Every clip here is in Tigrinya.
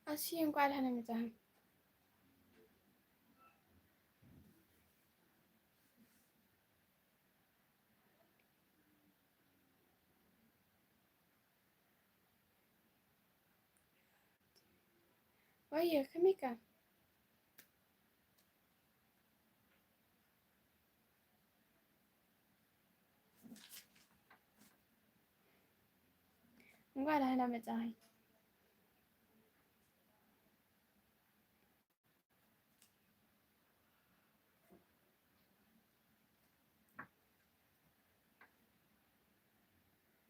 ኣስዬ፣ እንኳዕ ደህና መጻኺ። ወዮ፣ ከመይካ? እንኳዕ ደህና መጻኺ።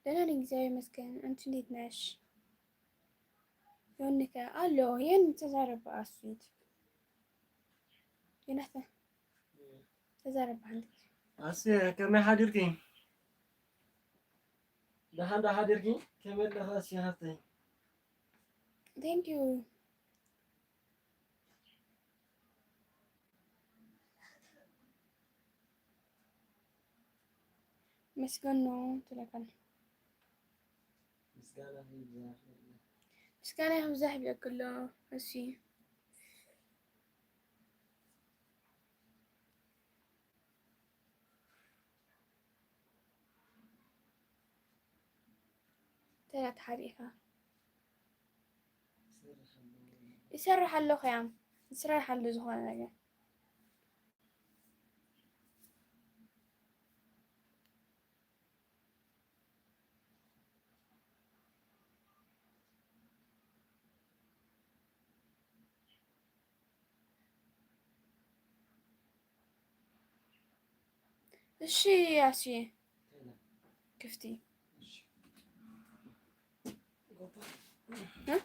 ደህና ነኝ፣ እግዚአብሔር ይመስገን። አንቺ እንዴት ነሽ? ዮኒከ ኣሎ፣ የን ተዛረብ ኣስዊት። የናተ ተዛረብ ሓንቲ። ኣስየ፣ ከመይ ሓዲርኪ? ደሓን ዶ ሓዲርኪ? ከመይ ኣለኺ ኣስየ ሓፍተይ? Thank you። መስገኖ ትለካል። ምስጋና ይብዛሕ። ምስጋና ይብዛሕ ይብለክ ኣሎ። እሺ። ተራ ተሓሪእካ። ይሰርሕ ኣለኹ ያም። ይስራሕ ኣሎ ዝኾነ ነገር። እሺ፣ ኣስዬ። ክፍቲ። እ?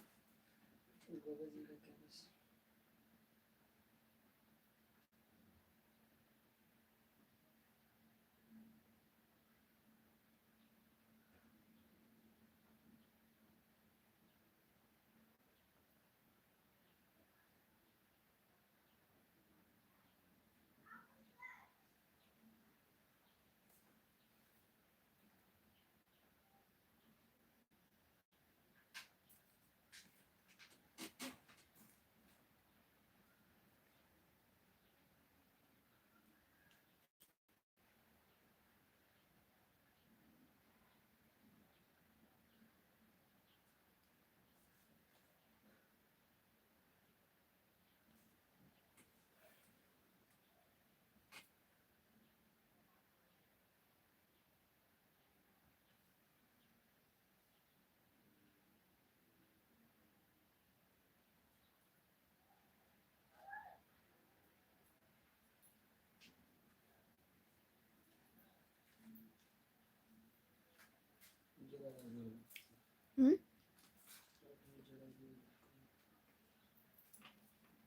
እም?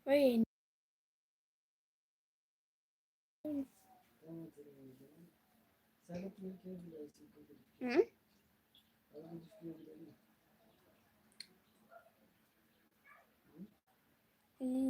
ወይ እም? እም።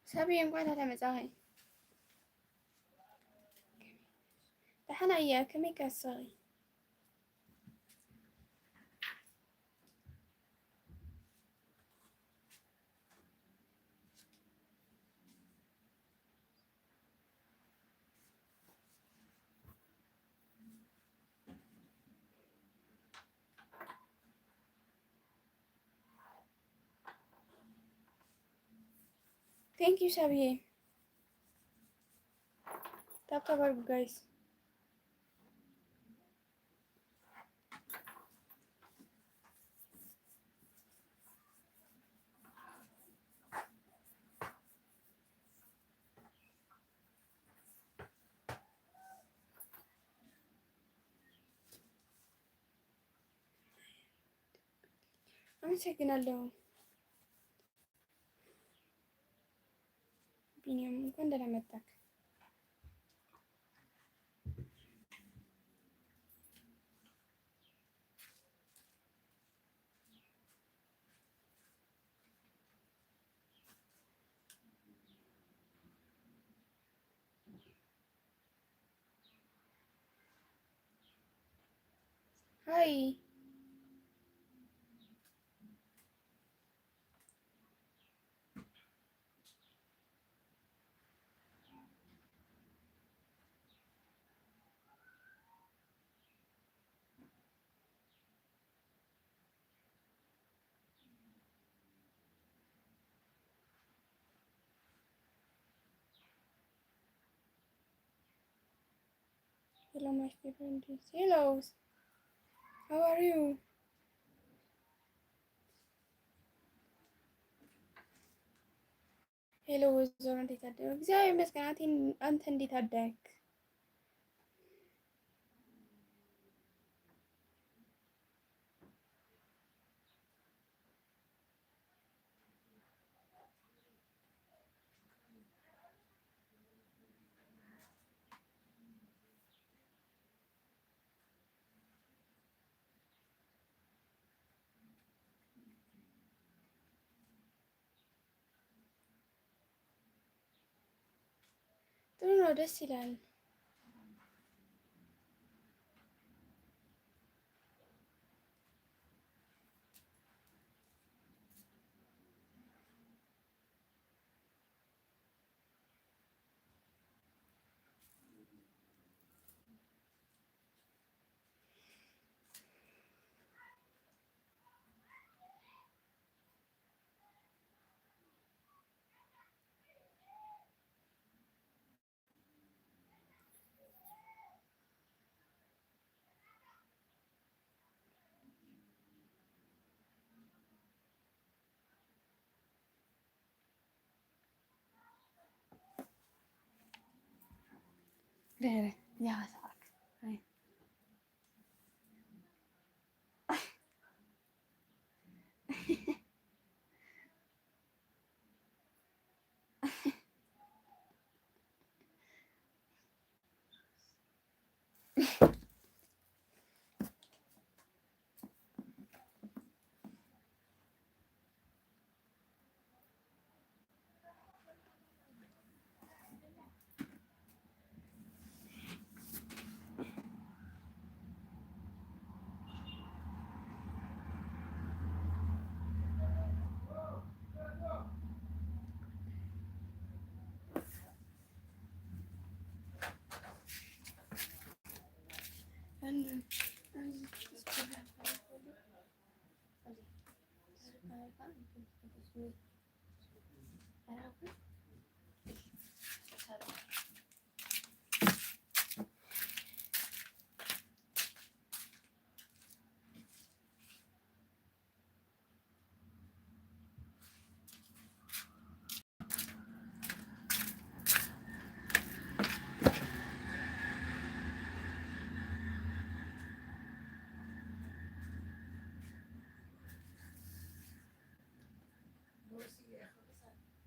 ሰብየ፣ እንኳን ደህና መጻኺ። ደሓና እየ፣ ከመይ ከሰኺ? Thank you, Sabiye. Tap tap አድርጉ guys. አመሰግናለሁ። ቢኒያም እንኳን ደህና መጣክ። ሃይ። Hello, my favorite. Hello. How are you? ሄሎ ወይዘሮ፣ እንዴት አደሩ? እግዚአብሔር ይመስገን። አንተ፣ አንተ እንዴት አደርክ? ጥሩ ነው፣ ደስ ይላል። لا، لا، يا ساعات. هاي.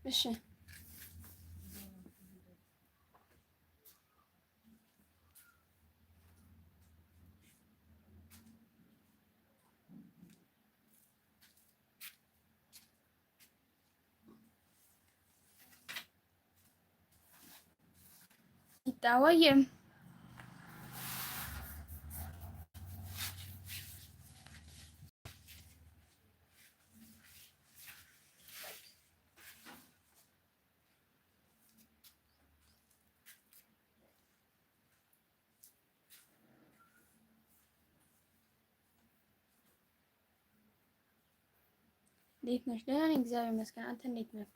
እሺ። ዳወይም እንዴት ነሽ? ደህና ነኝ፣ እግዚአብሔር ይመስገን። አንተ እንዴት ነህ?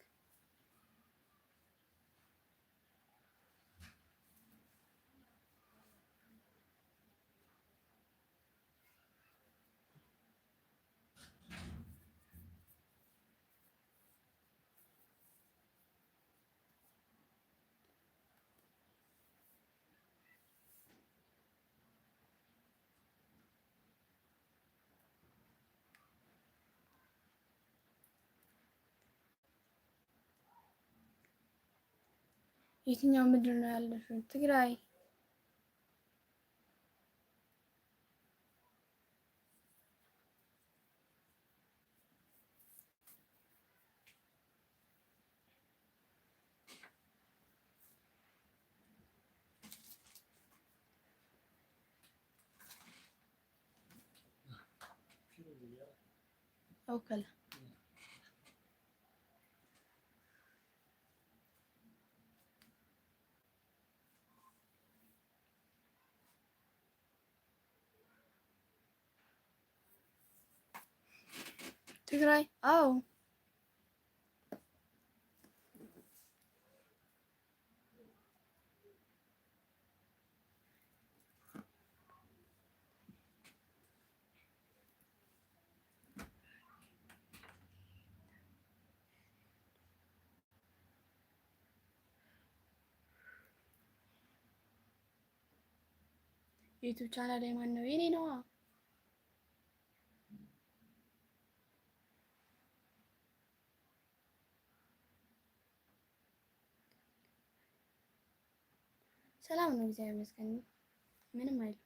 የትኛው ምድር ነው ያለሽው? ትግራይ። أو كلا. ትግራይ። አዎ። ዩቱብ ቻናል የማን ነው? የኔ ነዋ። ሰላም ነው፣ እግዚአብሔር ይመስገን። ምንም አይልም።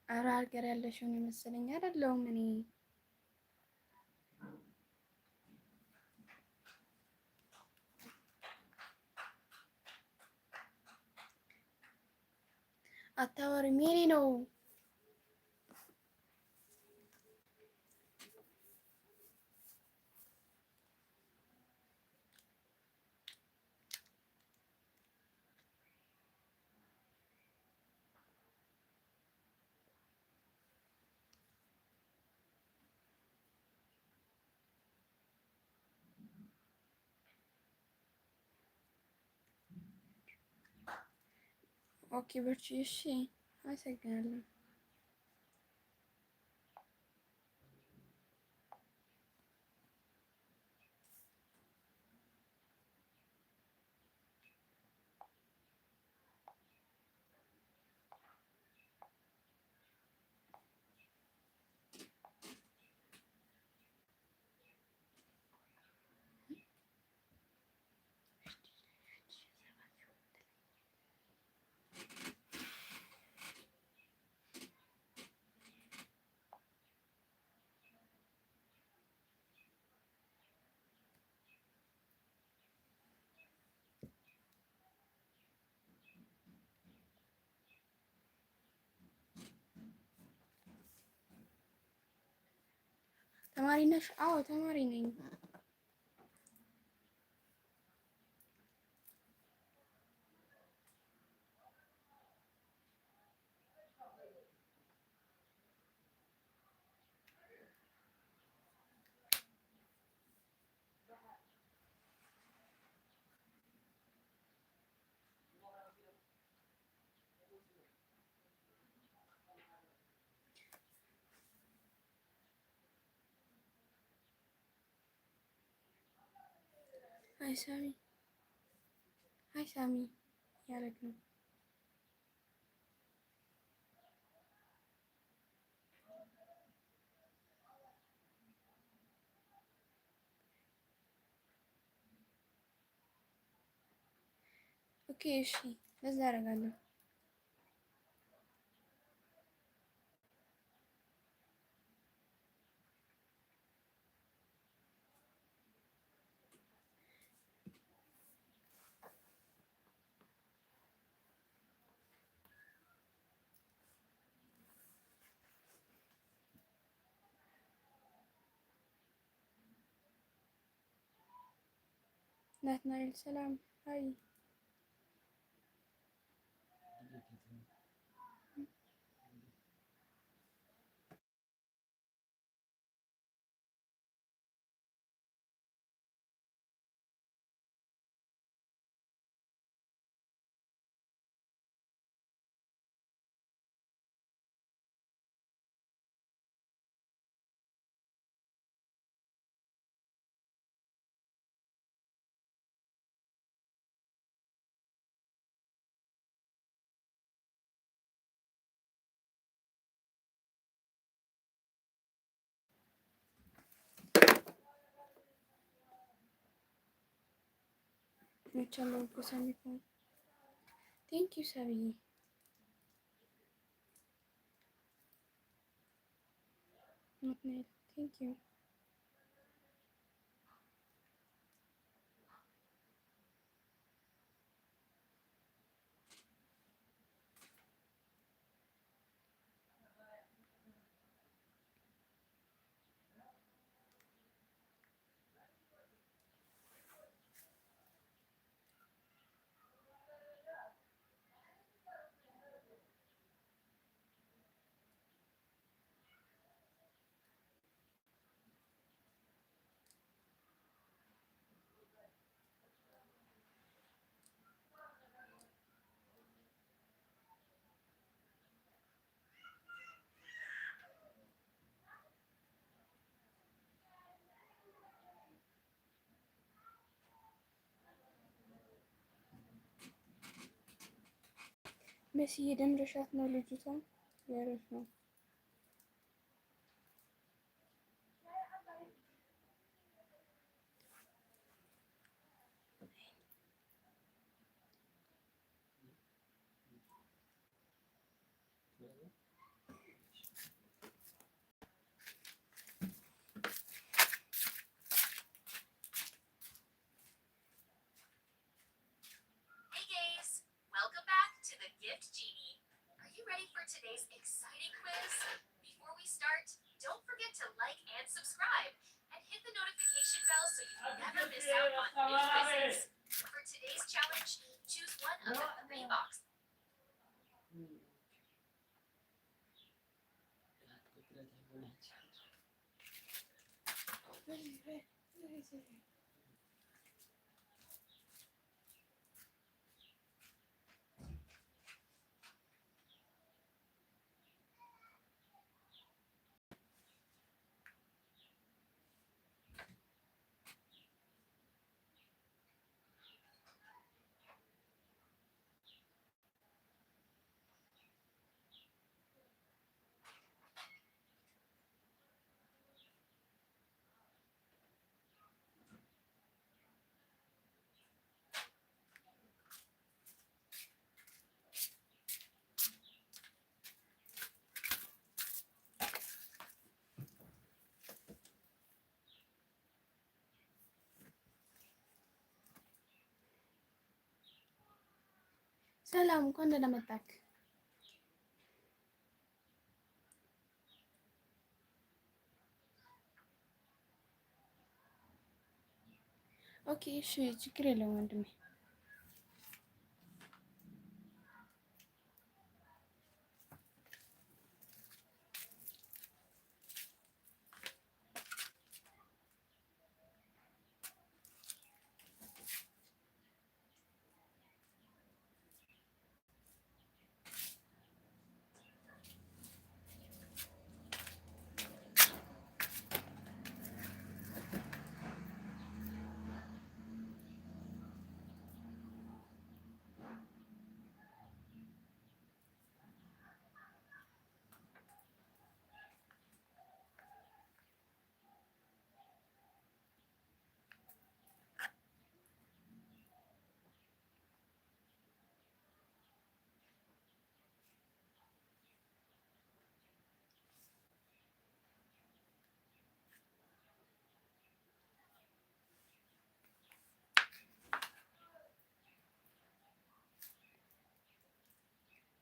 አረ ሀገር ያለሽውን የመሰለኝ አይደለሁም እኔ። አታወሪም የኔ ነው። ኦኬ በርቺ። እሺ፣ አመሰግናለሁ። ተማሪ ነሽ? አዎ ተማሪ ነኝ። ሀይ ሳሚ፣ ሀይ ሳሚ እያለች ነው። ኦኬ፣ እሺ፣ በዛ አደርጋለሁ። ናትናኤል ሰላም፣ ሃይ። መቻለው እኮ ሳሚ እኮ። Thank you ሳቢዬ። ናትናኤል፣ thank you። መሲ እየደምረሻት ነው ልጅቷ። የእውነት ነው። Hey gays! Welcome back to the Gift Genie. Are you ready for today's exciting quiz? Before we start, don't forget to like and subscribe, and hit the notification bell so you never miss out on new quizzes. For today's challenge, choose one of the three boxes. ሰላም፣ እንኳን ደህና መጣክ። ኦኬ፣ እሺ፣ ችግር የለውም ወንድሜ።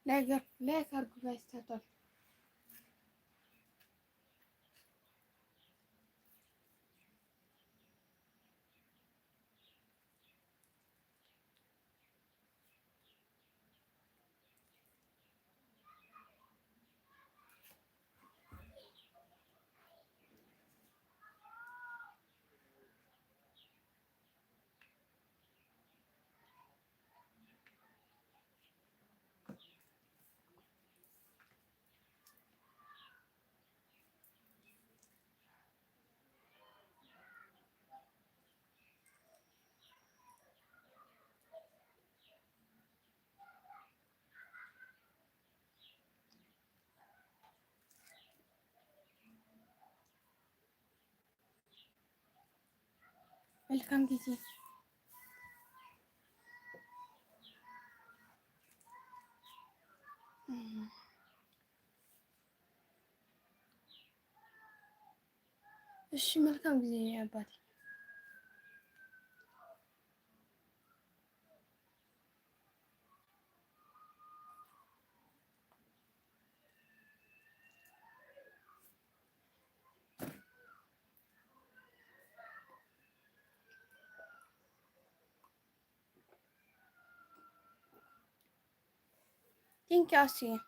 ላይክ ላይክ አርጉ ጋይስ ታብታብ። መልካም ጊዜ። እሺ፣ መልካም ጊዜ አባቴ። Thank you, Asi.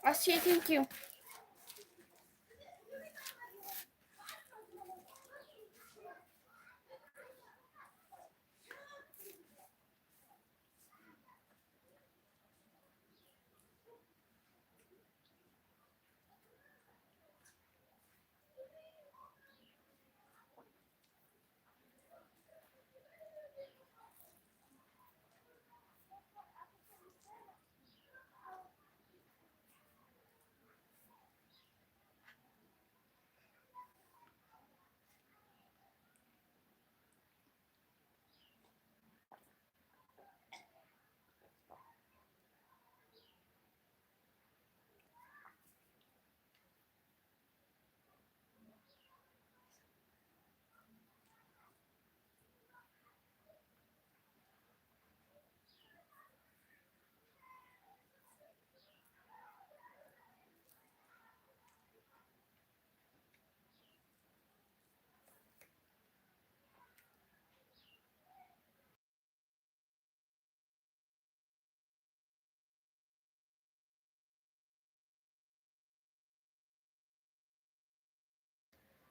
Asi, thank you.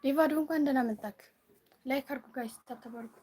ዴቫድ እንኳን ደህና መጣክ። ላይክ አርጉ ጋይስ፣ ታብታብ አርጉ።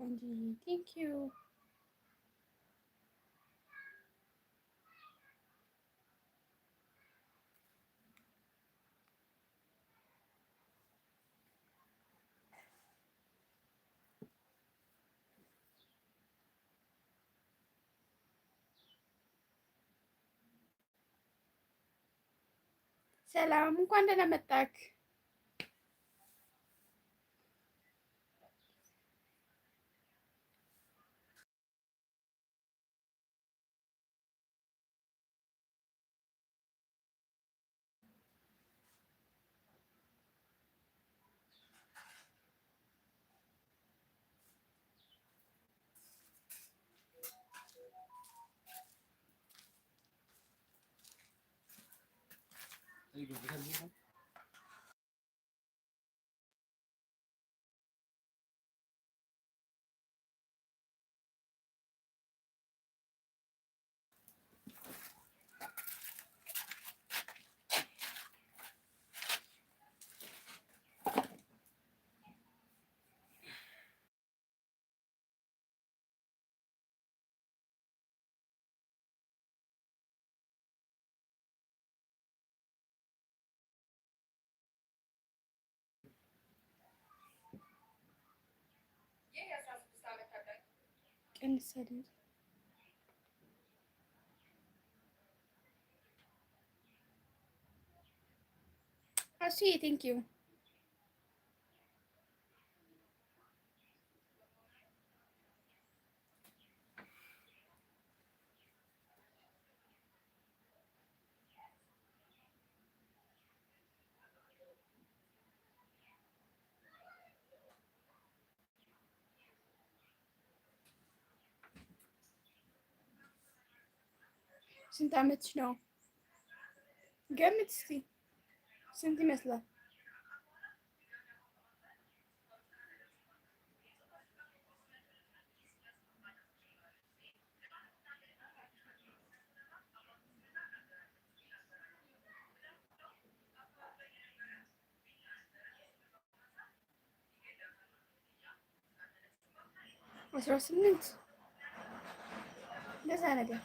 Angie, thank you. ሰላም፣ እንኳን ደህና መጣክ። ቀንሰልኝ። እሺ፣ thank you። ስንት ዓመትሽ ነው? ገምት እስቲ። ስንት ይመስላል? አስራ ስምንት እንደዛ ነገር።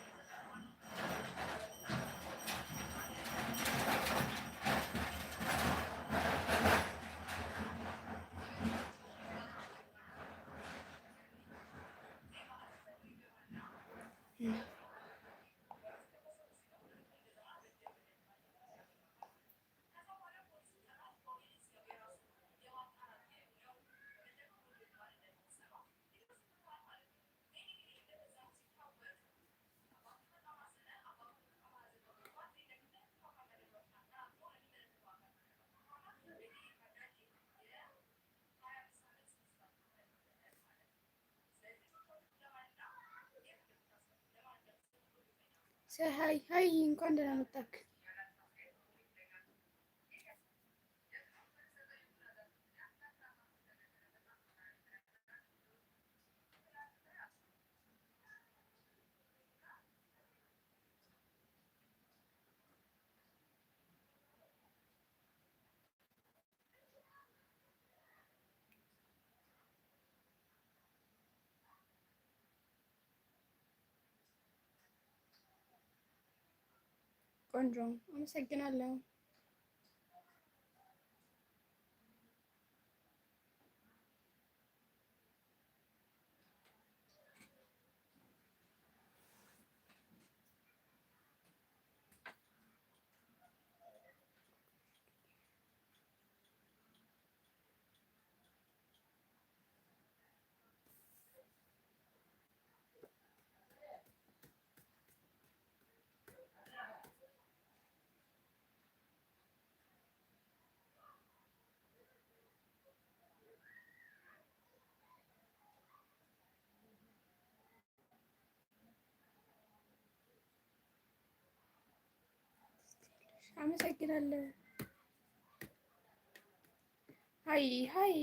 ሰ-፣ ሃይ፣ ሃይ፣ እንኳን ደህና መጣክ። ቆንጆ፣ አመሰግናለሁ። አመሰግናለሁ። ሃይ ሃይ።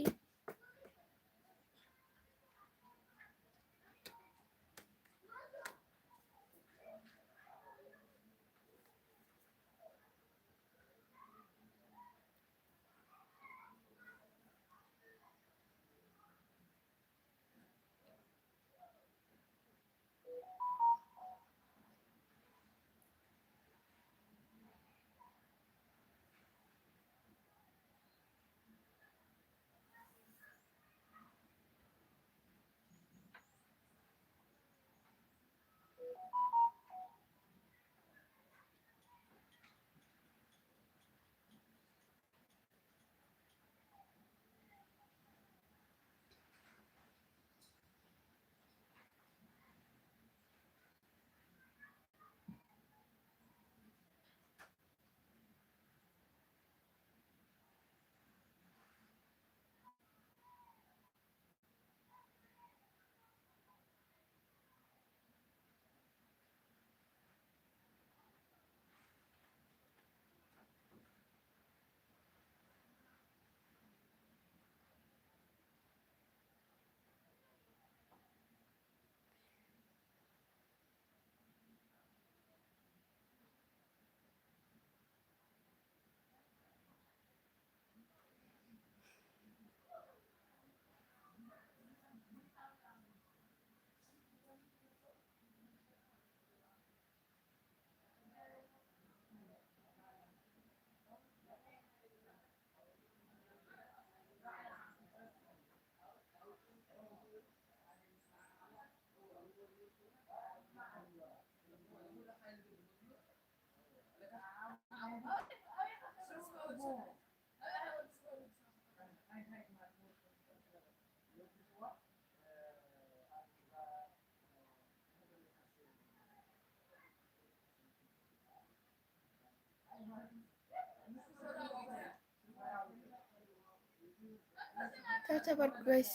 ታብታብ ኣድርጉ ጋይስ።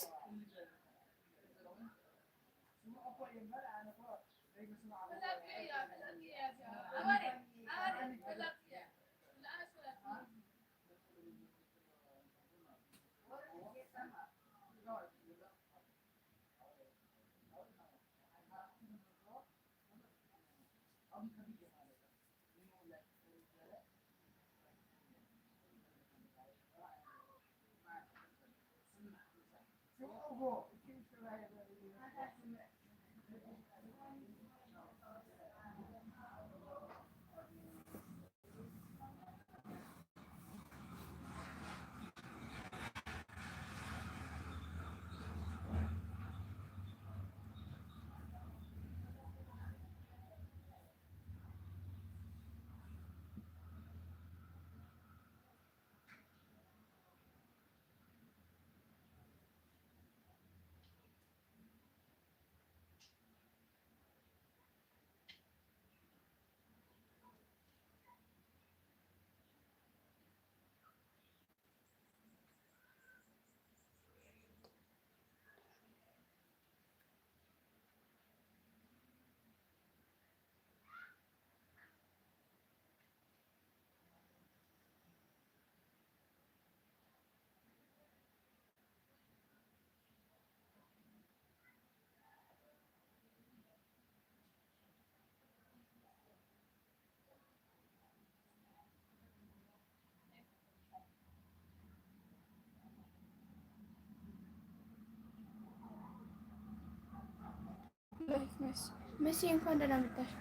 መሲ፣ መሲ፣ እንኳን ደህና መጣሽ።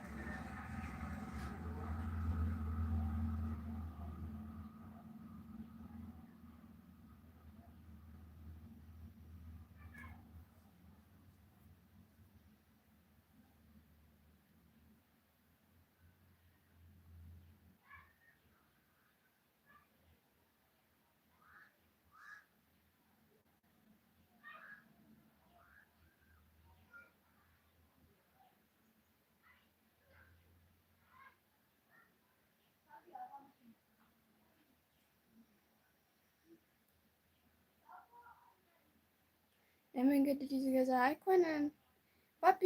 ናይ መንገዲ ድዩ ዝገዛ? ኣይኮነን ባቢ።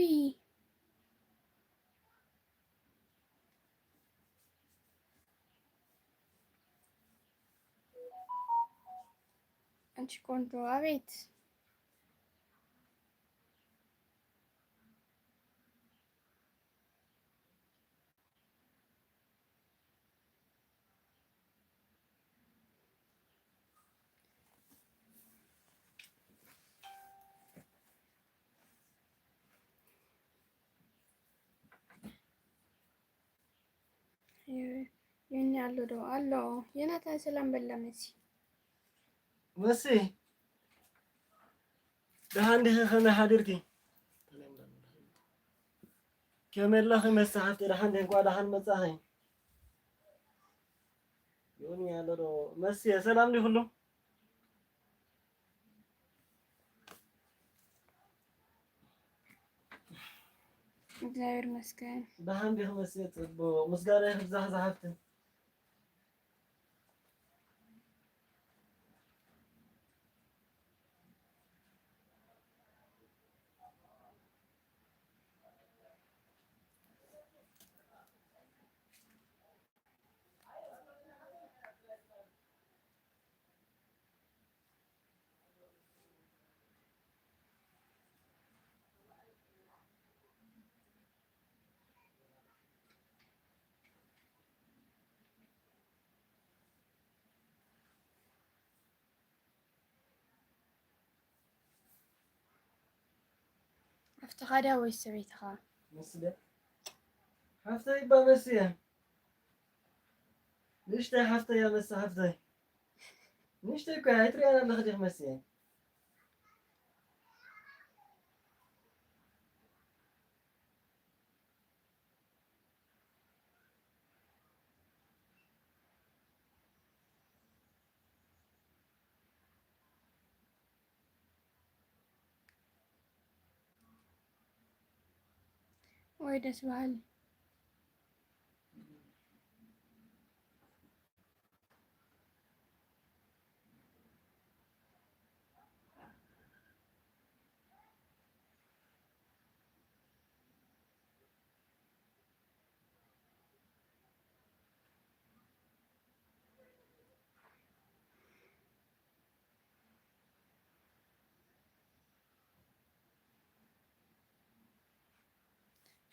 ኣንቲ ቆንጆ፣ ኣቤት። ዮኒ ኣሎ ዶ? ኣሎ። ዮናታን ሰላም በላ መሲ። መሲ፣ ደሓን ዲኺ? ከመይ ሓዲርኪ? ከመይ ኣለኺ መሲ ሓፍቲ? ደሓን ዲኺ? እንኳዕ ደሓን መጻኺ። ዮኒ ኣሎ ዶ? መሲ፣ ሰላም ዲ ኩሉ? እግዚኣብሔር ይመስገን። ደሓን ዲኺ መሲ? ጽቡቕ። ምስጋና ይብዛሕ ዝሓፍቲ። ሓፍትኻ ድያ ወይስ ሰበይትኻ? መሲ ድያ? ሓፍተይ እባ መሲ እያ። ንእሽተይ ሓፍተይ እያ መሲ ሓፍተይ። ንእሽተይ እኮ እያ፣ ኣይትሪኣን ኣለኺ ዲኺ መሲ? ወይ ደስ በሃሊ።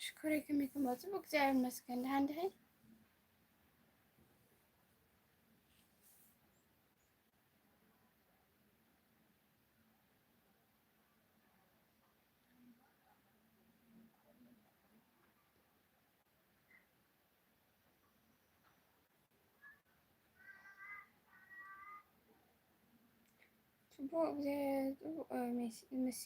ሽኮረይ ከመይ ክመ ጽቡቅ እግዚኣብሔር ይመስገን። ደሓን ድሕን ጽቡቕ፣ ጽቡቕ፣ እ፣ መሲ-፣ መሲ።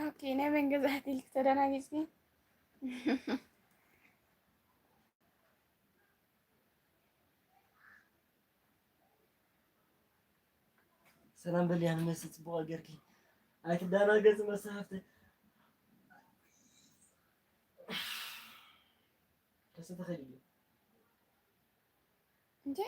ኦኬ፣ ናይ መን ገዛእቲ ኢልኪ ተደናጊጽኪ? ሰላም በልያ ንመሲ፣ ጽቡቕ ጌርኪ። ኣይትደናገጺ መሲ ሓፍተይ። ከሰተ ኸይድ እዩ። እንዴ?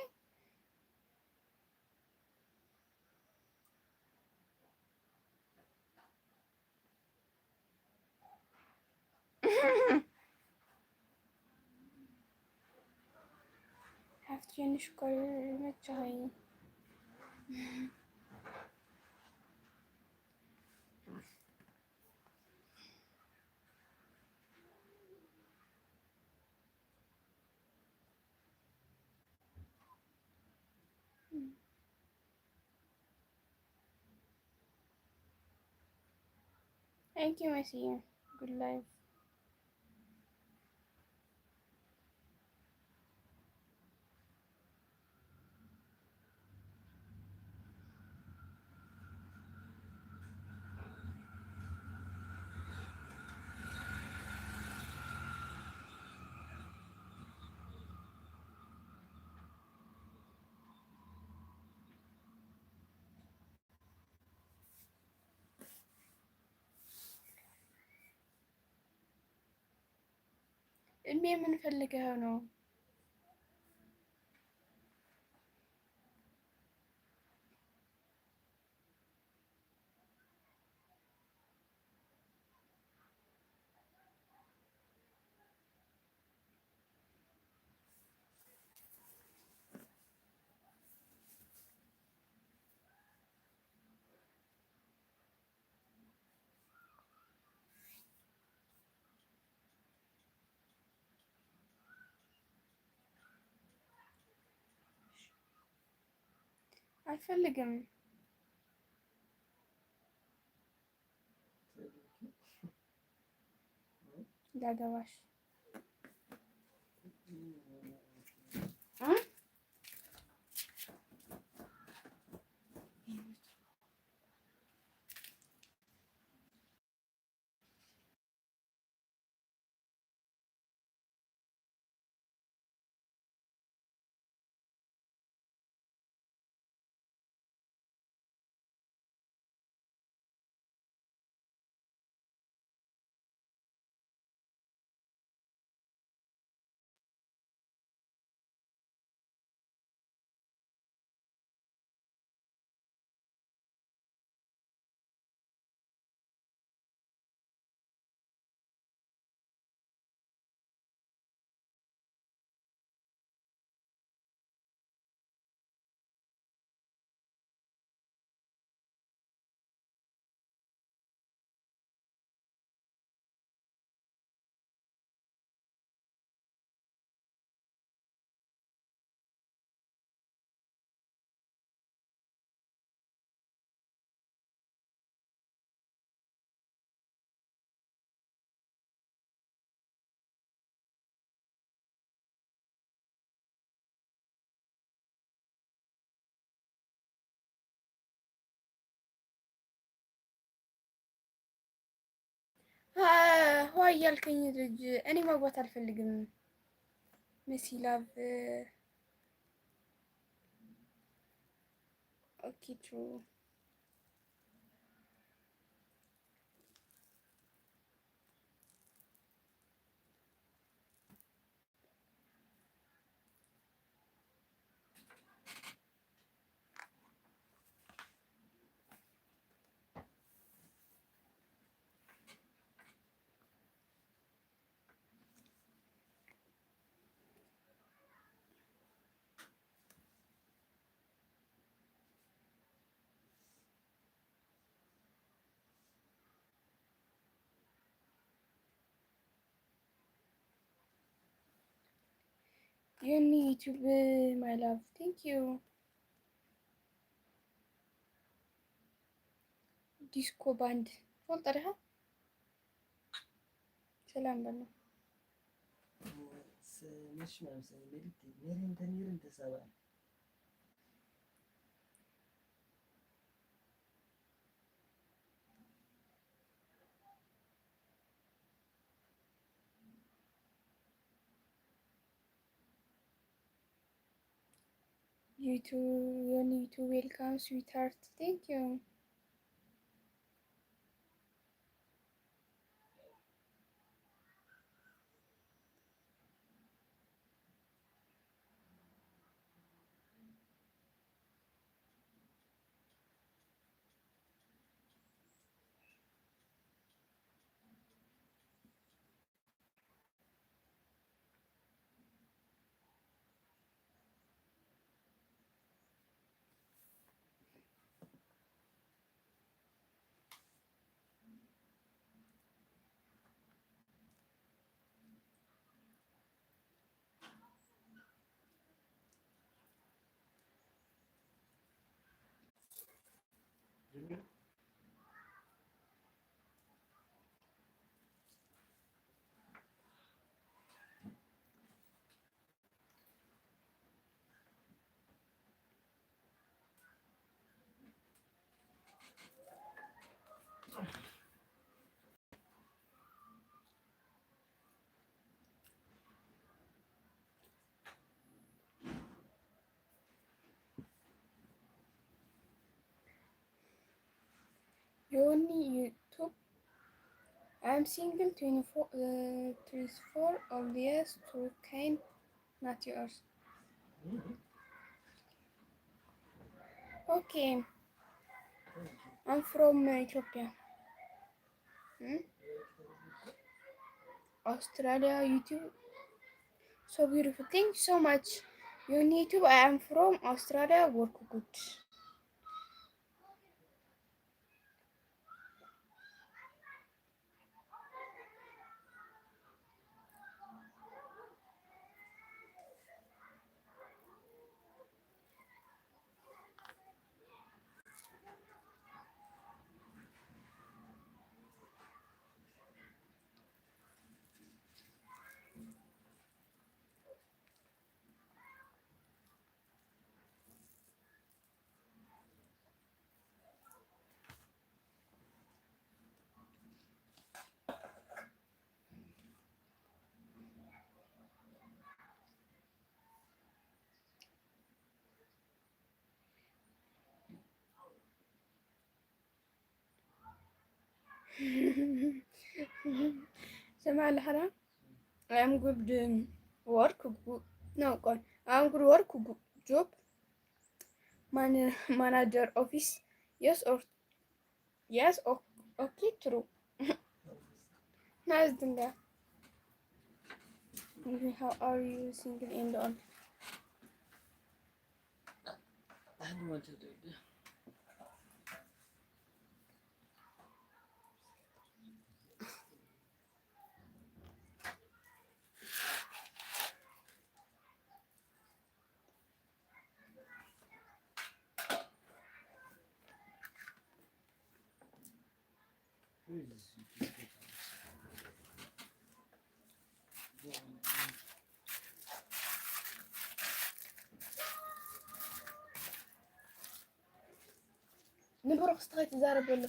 ሓፍቲ ጀኒ ሽኮር ይመችኺ። Thank you, Messi. Good life. እድሜ ምን ፈልገኸው ነው? አልፈልግም። ላገባሽ። እ? ዋ እያልከኝ ልጅ፣ እኔ ማግባት አልፈልግም። መሲ ላቭ። ኦኬ ትሩ። ዮኒ ዩቲዩብ፣ my love, thank you። ዲስኮ ባንድ ትፈልጦ ዲኻ? ሰላም በሎ። ስምሽ ማለት ሜሪ እንተ ሜሪ እንተ ሰባ። You too, Yoni, you too. Welcome, sweetheart. Thank you. Yoni YouTube. I'm single, twenty-four, uh, twenty-four, obvious to kind, not yours. Okay. I'm from, uh, Ethiopia. Hmm? Australia YouTube. So beautiful. Thank you so much. Your YouTube, I am from Australia. Work good. ስማዕ ለሓራ፣ I am good, um, work, gu-, no, ቆይ፣ I am good work, gu-, job, man-, manager, office, yes or, yes, o-, okay, true. Nice dinga. How are you, single and all? I don't want to do this. ንብሩኽ ስትኻ ትዛረብ ዘሎ።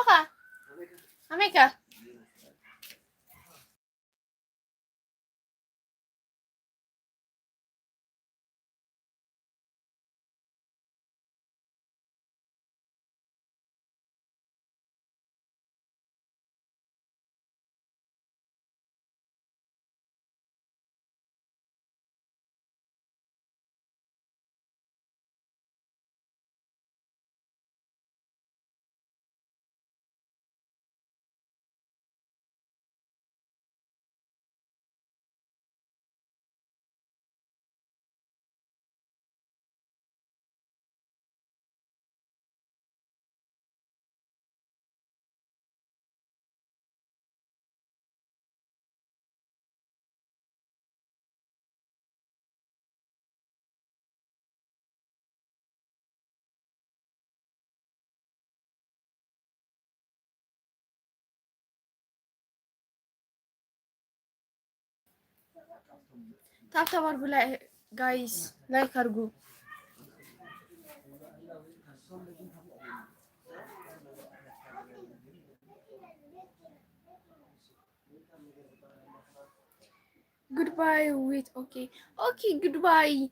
Ka. Ameka. ታብታብ አርጉ ጋይስ፣ ላይክ አርጉ። Goodbye with okay. Okay, goodbye.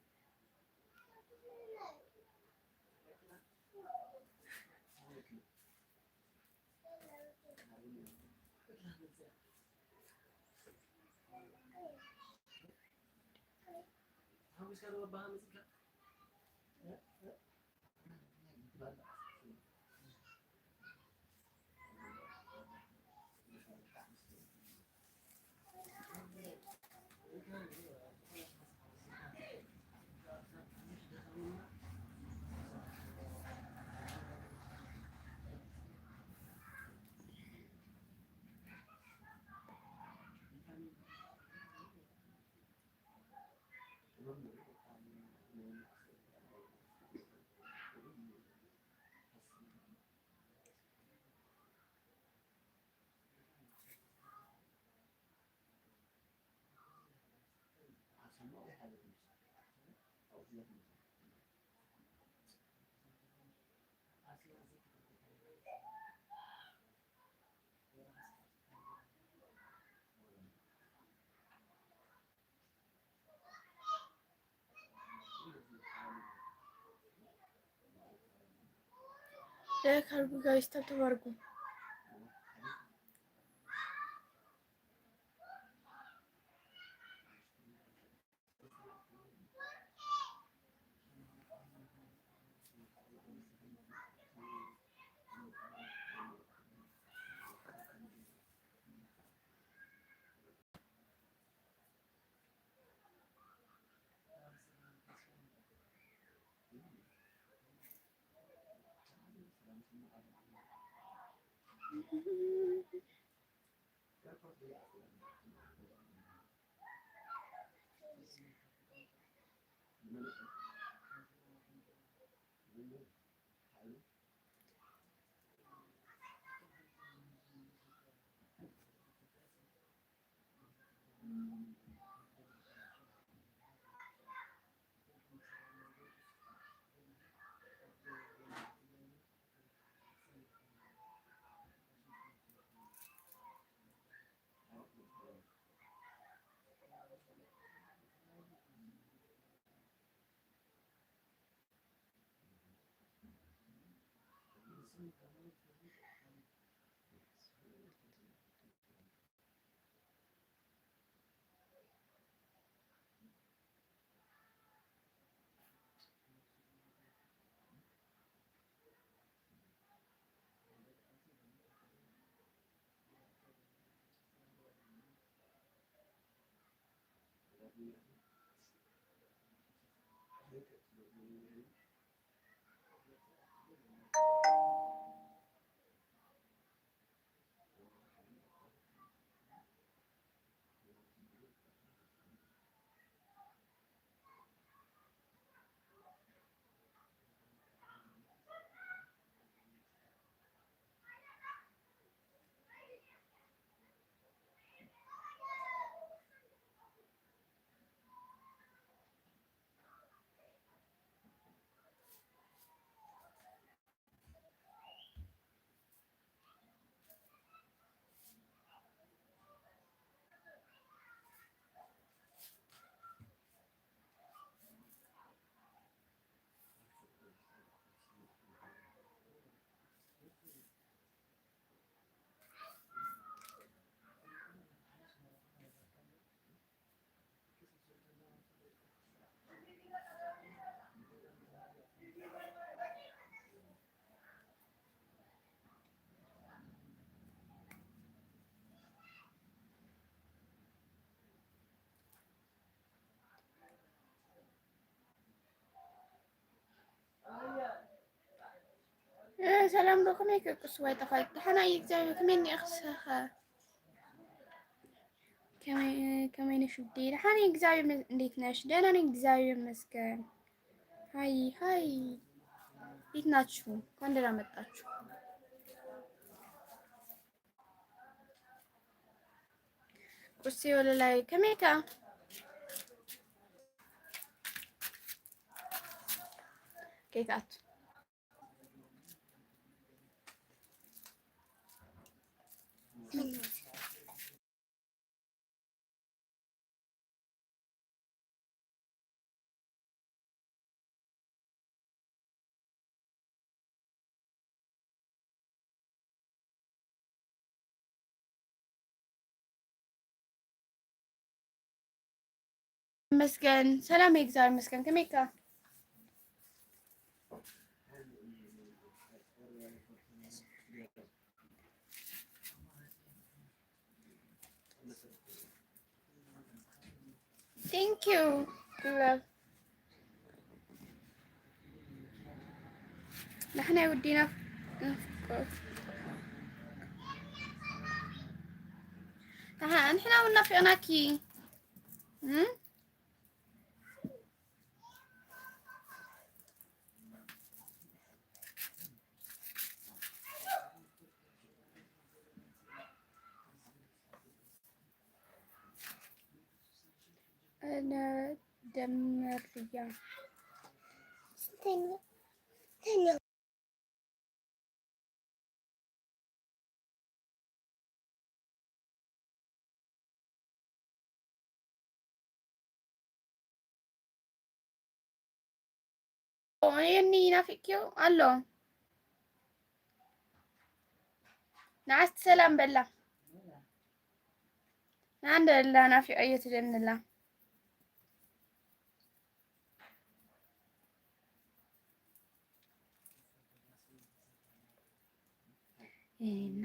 ላይክ አርጉ ጋይስ፣ ታብታብ አርጉ። ሰላም ዶ ከመይ ከቅስዋይ ተፋይት ደሓና እዩ እግዚኣብሔር ከመይ እኒኤኽሰኸ ከመይ ነሽ ውዴ ደሓና እዩ እግዚኣብሔር ይመስ- እንዴት ነሽ ደህና ነኝ እግዚኣብሔር ይመስገን። ሀይ ሀይ እንዴት ናችሁ እንኳን ደህና መጣችሁ። ቁርሲ ወለላይ ከመይ ከ ከይትኣቱ ይመስገን ሰላም ይግዛው ይመስገን ከመይካ Thank you. Love. نحن ودينا نحن ونفقناكي. أنا دمرية. የኒ ናፊቅኪዮ ኣሎ ንዓስቲ ሰላም በላ ንዓንደ ላ ናፊቀዮ ትደንላ እና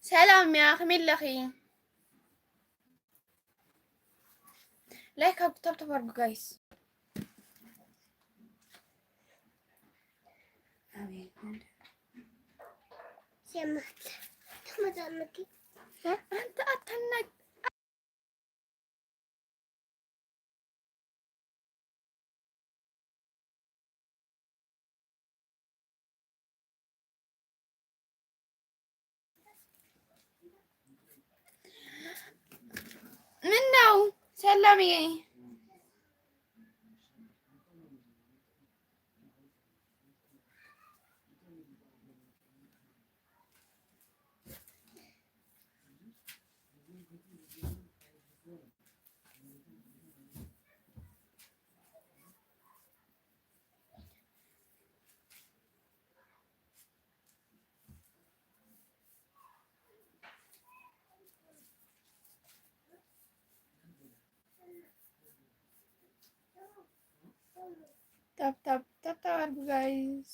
ሰላም ያ ከመይ ኣለኺ? ላይክ ኣብ ታብታብ ኣርጉ ጋይስ። ኣንተ ኣታናግ ምነው ሰላምዬ ታፕ ታፕ ታፕ ታፕ አድርጉ ጋይስ።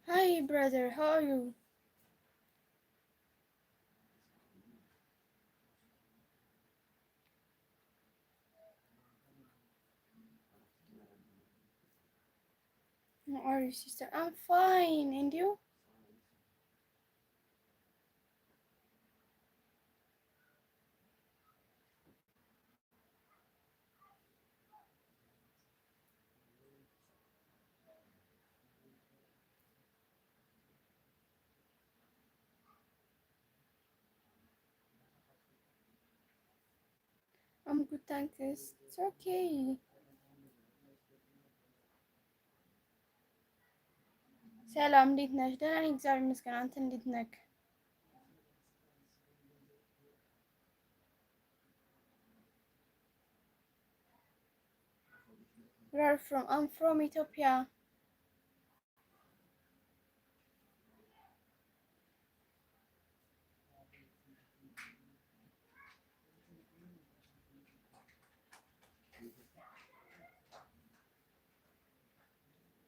Hi, brother. How are you? How are you, sister? I'm fine. And you? I'm good, thanks. It's okay. ሰላም፣ እንዴት ነሽ? ደህና ነኝ፣ እግዚአብሔር ይመስገን። አንተ እንዴት ነክ? Where are you from? I'm from Ethiopia.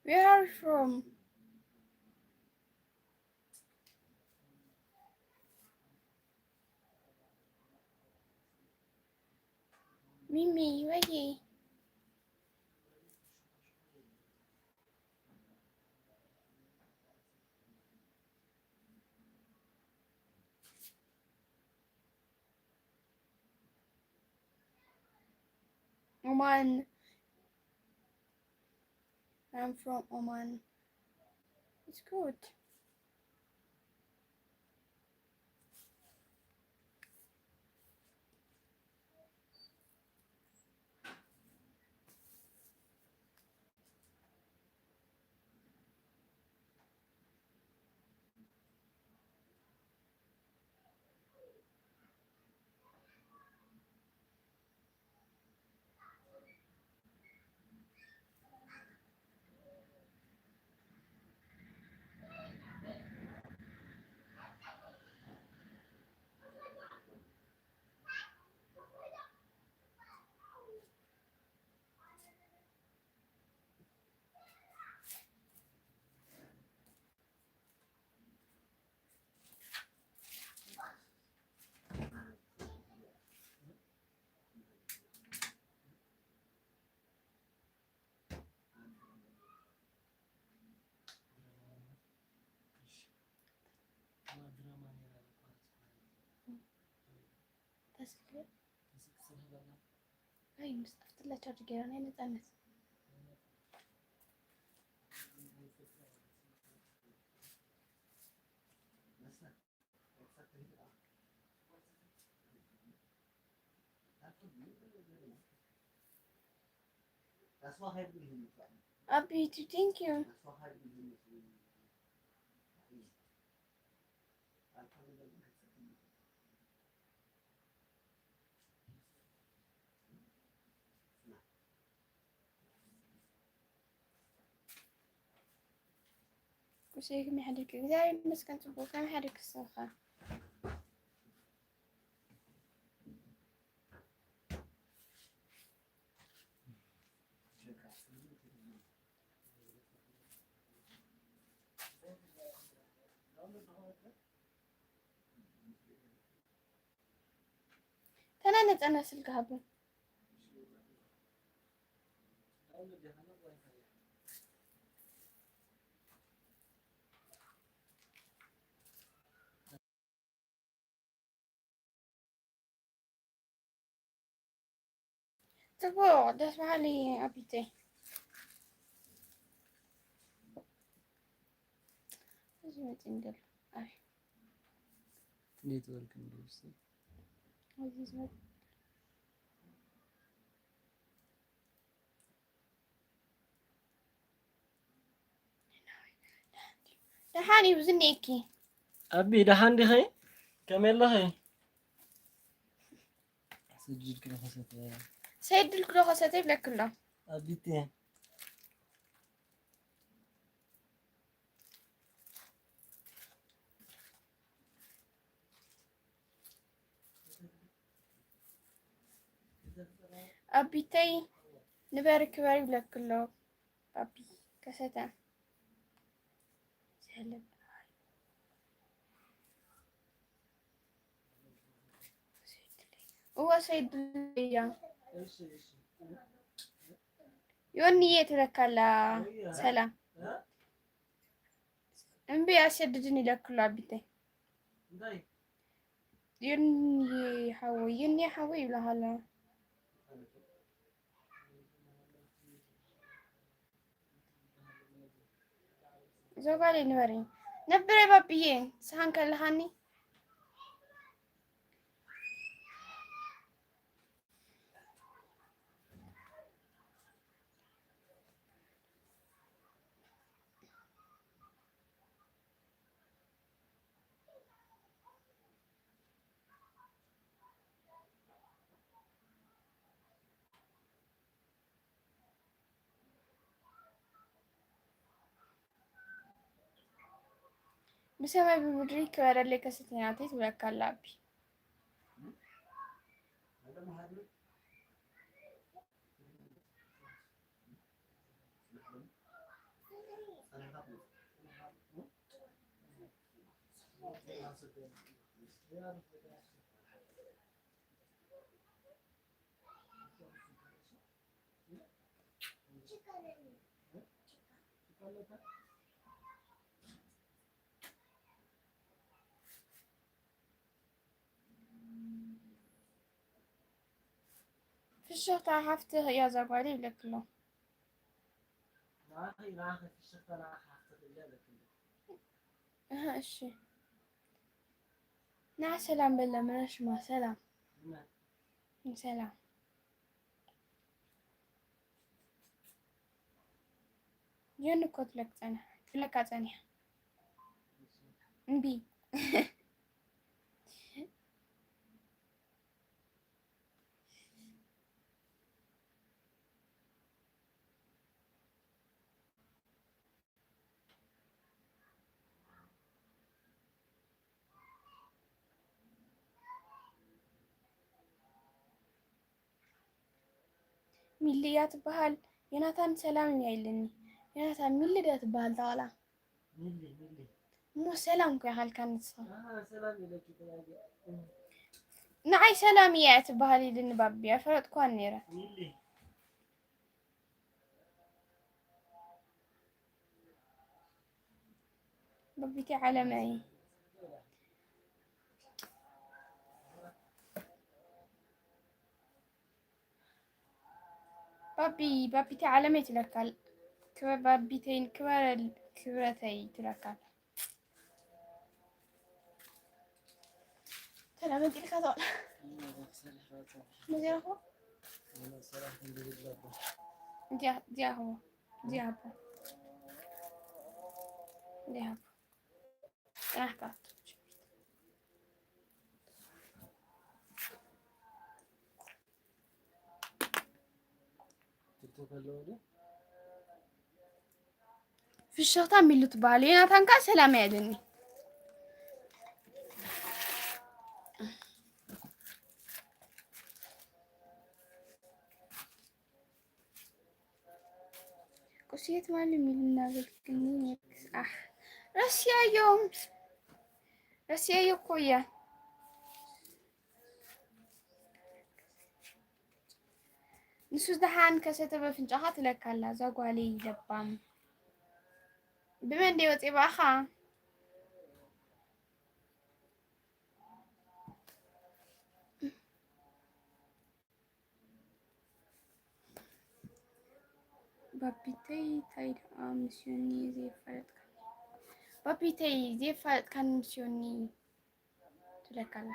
Where are you from? ሚሚ፣ ወይዬ። Oman. I'm from Oman. It's good. ተስልዮ። ኣይ፣ ምስ ጠፍትላ ቻርጅ ገይራ ናይ ነፃነት። Abiti, thank you. ቁርሰይ ከመይ ሓዲርኪ? እግዚኣብሔር ይመስገን ጽቡቅ። ከመይ ሓዲርኪ ንስኺ ኸ? ተናነጸና ስልኪ ሃቡ። ጽቡቕ፣ ደስ በሃሊ ኣቢተይ። እዚ መጺኡ እንድሎ። ኣይ። ኔትወርክ እንድሎ እስቲ። እዚ ዝመጽእ። ደሓን እዩ ዝኒኤኪ። ኣቢ፣ ደሓን ዲኺ? ከመይ ኣለኺ? ሰጅድ ክዶ ከሰተ። ሰይድል ክዶ ከሰተ ይብለኪ ኣሎ። ኣቢቴ። ኣቢተይ ንበሪ ክበሪ ይብለኪ ኣሎ። ኣቢ ከሰተ። ሰላም። እወ ሰይድ እያ። ዮኒዬ ትለካላ። ሰላም። እምቢ ኣሰድድን ይለክሎ ኣቢተይ። እንታይ? ዩኒ ሓወይ፣ ዩኒ ሓወይ ይብላሃሎ። ዞባሌ ንበሪ። ነብረ ባብዬ፣ ሰሃን ከለሃኒ። ብሰማይ ብምድሪ ክበረለይ ከሰተይ ናተይ ትብለካ ኣላ ኣቢ። ፍሽኽታ ሓፍትኺ እያ እዛ ጓል ይብለኪ ኣሎ። ንዓኺ፣ ንዓኺ ፍሽኽታ ንዓኺ ሓፍትኺ እያ ይብለኪ ኣሎ። እህ፣ እሺ። ንዓ ሰላም በላ፣ መን ሽማ ሰላም። ሰላም። ዮኒ እኮ ትብለክ ጸኒሓ፣ ትብለካ ጸኒሓ። እምቢ። ሚሊ እያ ትበሃል። ዮናታን ሰላም እያ ኢልኒ። ዮናታን ሚሊ ድያ ትበሃል ታዋላ? ሚሊ፣ ሚሊ። እሞ ሰላም እኮ ኢኻ ኢልካኒ ንስኻ። ኣሃ፣ ሰላም ኢለኪ ተናገር። ንዓይ ሰላም እያ ትበሃል ኢልኒ ባቢ፣ ኣይፈለጥኩዋን ነይረ። ሚሊ። ባቢቲ ዓለመይ። ባቢ፣ ባቢቲ ዓለመይ ትለካል። ክበ-፣ ባቢተይን ክበረል-፣ ክብረተይ ትለካል። ሰላም እንዲልካ ተዋል። መዚራኹ? ዲያ-፣ ዲያኹ። ዲያቦ። ዲያቦ። ጥራሕ ካፍቶ። ፍሽኽታ ሚሉ ትበሃል። ዮናታን ከኣ ሰላም ያለኒ። ቁስየት ማንም ይልናገርክኒ ነክስ ኣሕ ረስያዮም ረስያዮ እኮ እያ። ንሱስ ደሓን ከሰተ በፍንጫኻ ትለካ ኣላ እዛ ጓለይ ለባም። ብመን ደይ ወፂ በኣኻ? ባቢተይ ታይ ደኣ ምስዮኒ ዘይፋለጥካ ባቢተይ ዘይፋለጥካን ምስዮኒ ትብለካ ኣላ።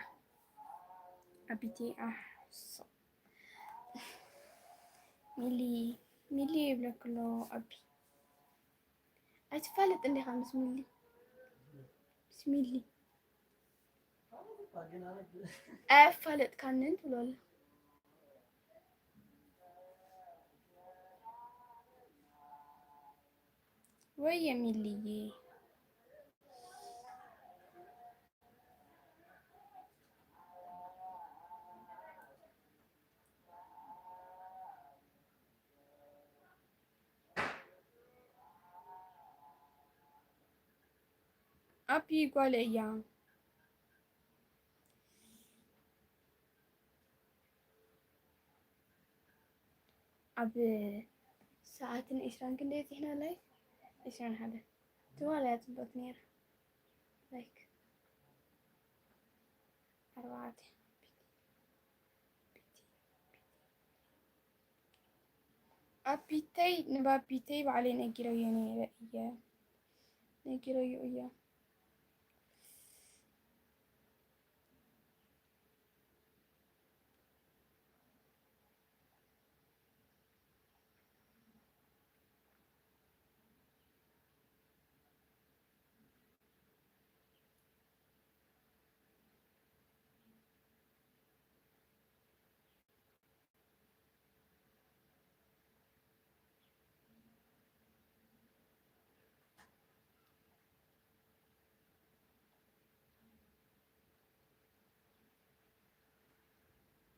ኣቢተይ ኣሕ ሚሊ ሚሊ ይብለክሎ ኣቢ ኣይትፋለጥ እንዲኻ ምስ ሚሊ ምስ ሚሊ ኣያፋለጥካንን ትብሎ ኣላ። ወይ የሚልዬ ኣቢ ጓለ እያ። ኣብ ሰዓትን ዒስራን ክንደይ ኣቲሕና ላይፍ? ዒስራን ሓደ። ትማል እያ ጽብቕቲ ነይራ። ላይክ ኣርባዕተ። ኣቢተይ ንባቢተይ ባዕለይ ነጊረዮ ነይረ እየ። ነጊረዮ እየ።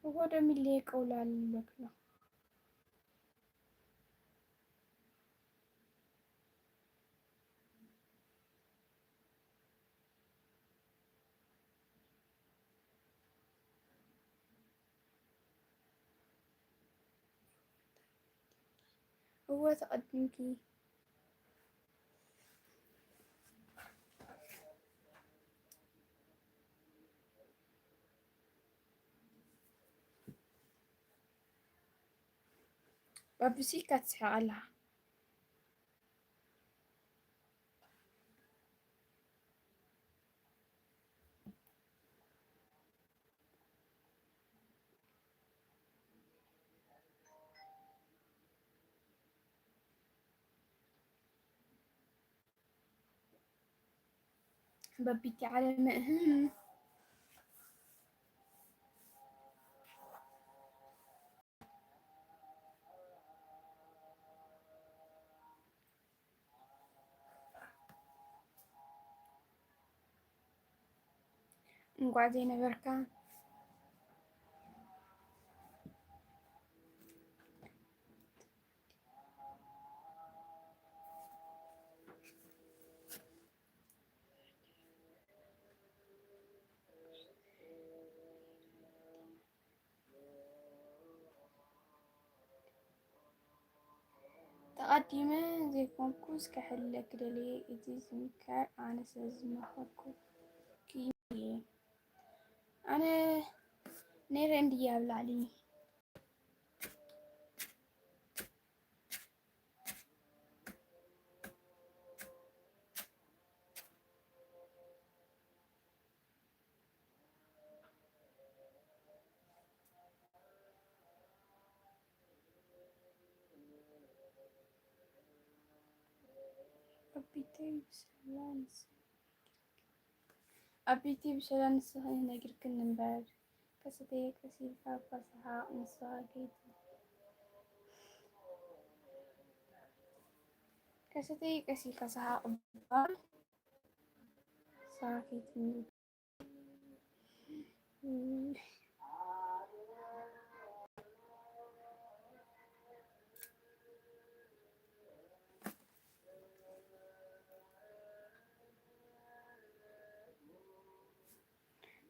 እወ ደሚሌ ቀውላል ይብለክና። እወ ተቐዲምኪ። ባብሲካ ትስሕቕ ኣላ። በቢቲ ዓለመ እህ። እንኳዕ ዘይነበርካ። ተቐዲመ ዘይኮንኩስ ክሕለክ ደልየ፣ እቲ ዝምከር ኣነ ስለ ዝመኸርኩኪ እየ። ኣነ ነይረ እንድየ ኣብ ላዕሊ። ብሰላ ንስኺ ነጊርክን። ኣብ ቤተይ ብሰላ ንስኺ ነጊርክን እምበር። ከሰተየ ቀስ ኢልካ እኳ ሰሓቕ ንስኻ ከይት-፣ ከሰተየ ቀስ ኢልካ ሰሓቕ እባ ንስኻ ከይትምኒ።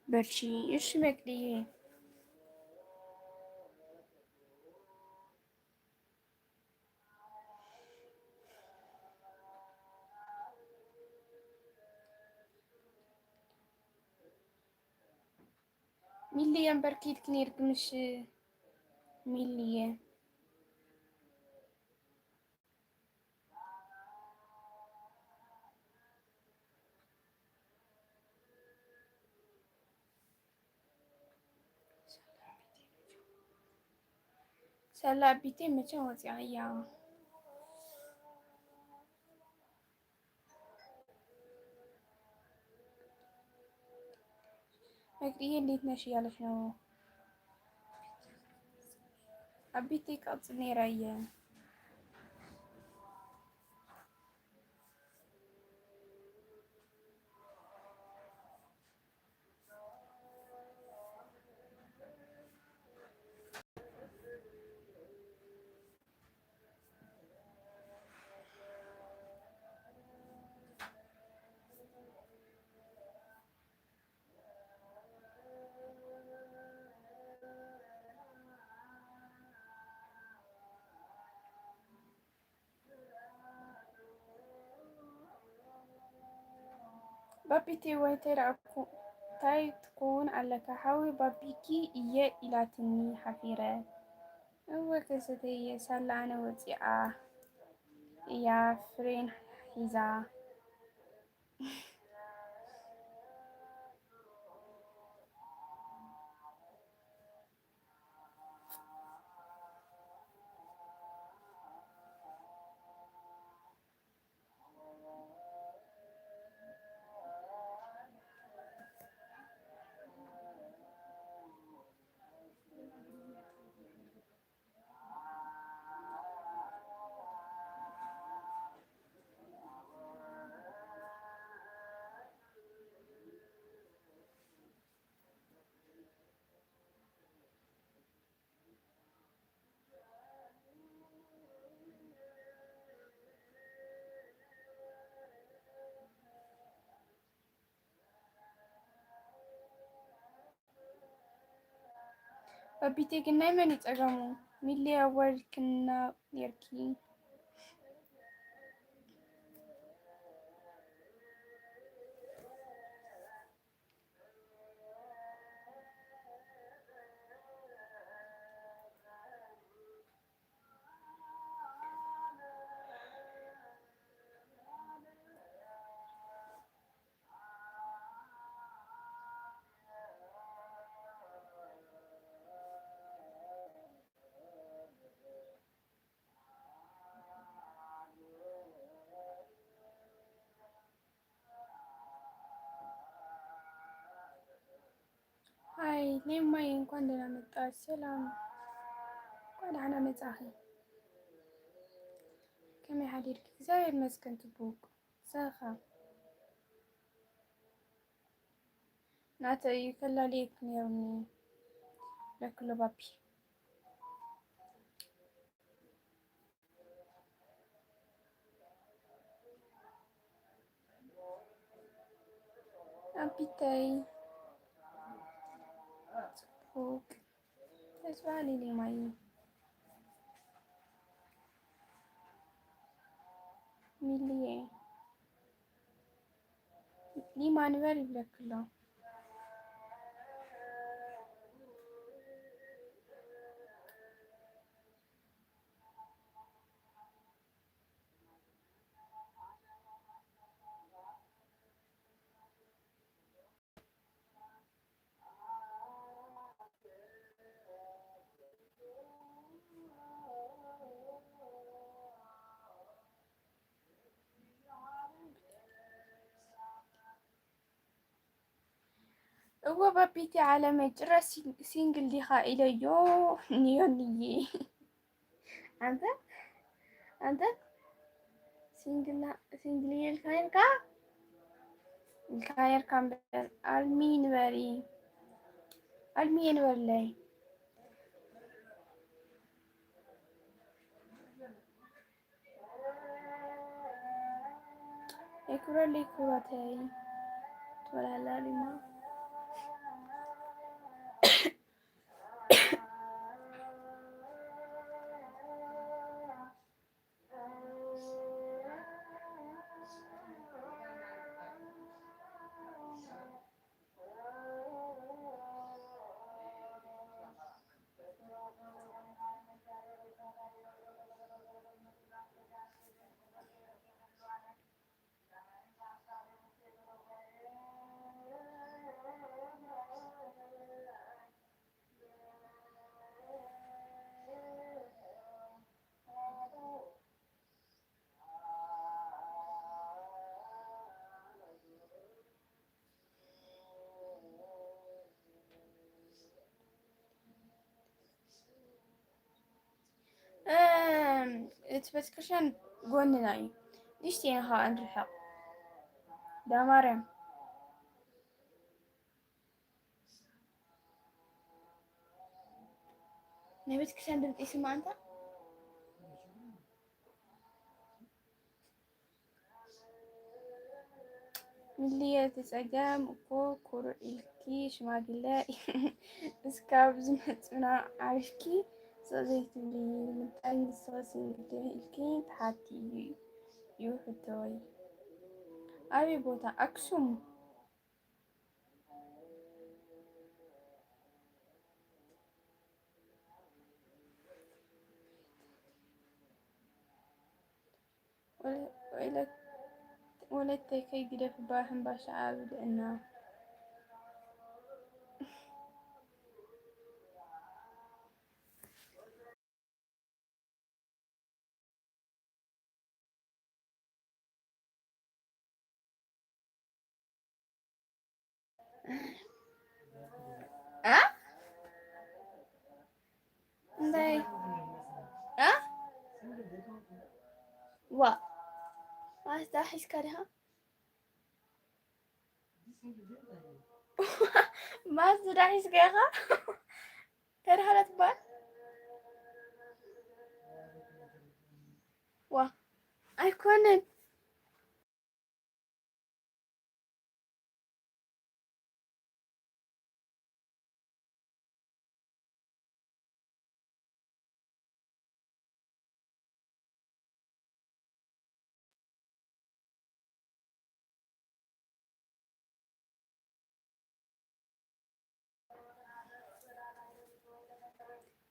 በርቺ። እሺ መቅድዬ። ሚልየ እምበር ኪድኪ ነይርኪ ምሽ ሚልየ። ሰላ ኣቢቴ መቸም ወፂኣ እያ። መቅድዬ እንዴት ነሽ እያለች ነው። አቢቴ ቀጽ ኔራየ። ባቢቲ ወይ ተራእኩ ታይ ትኮን ኣለካ ሓዊ ባቢኪ እየ ኢላትኒ ሓፊረ። እወ ከሰተየ ሳላ ኣነ ወፂኣ እያ ፍሬን ሒዛ። በቢቴ ግን ናይ መን ይጸገሙ? ሚሊ ኣዋሪድክና ኔርኪ። ሃይ ሌማይ፣ እንኳን ደህና መጣሽ። ሰላም፣ እንኳን ደህና መጣኺ። ከመይ ሓዲርኪ? እግዚኣብሔር ይመስገን፣ ጽቡቅ። ሰኻ ናተይ ከላልየኪ ነይሩኒ ለክሎ ባቢ። ኣቢተይ ጽቡቅ ተስፋ ሊሊ ማይ ሚልየ ሊማ ንበር ይብለክሎ። እወ ባቢቲ ዓለመይ ጭራሽ ሲን-፣ ሲንግል ዲኻ ኢለዮ። ንዮንዬ። ኣንተ፣ ኣንተ ሲንግል፣ ሲንግል እየ ኢልካ ነርካ? ኢልካ ነርካ እምበር። ኣልሚ ንበሪ። ኣልሚ ንበርለይ። የክብረለይ ክብረተይ። ትበላላ ዲማ። እም፣ እቲ ቤተክርስትያን ጎንና እዩ። ንእሽተይ ኢና ካብ እንርሕቕ። ዳማርያም። ናይ ቤተክርስትያን ድምፂ ይስማዕ እንታ? ምልየት ጸገም እኮ ኩርዕ ኢልኪ ሽማግለ እስካብ ዝመጹና ዓሪፍኪ ስቕ ዘይትብሊ ንምንታይ ንስኺ ሲንግል ዲኺ ኢልኪ ትሓቲ እዩ ሕቶይ። ኣበይ ቦታ? ኣክሱም። ወለተይ ከይግደፍባ ሕምባሻ ኣብልዕና። እ? እንታይ? እ? ዋ። ማስዳ ሒዝካ ዲኻ? ማስዳ ሒዝካ ኢኻ? ተድሃለ ትበሃል? ዋ። ኣይኮነን።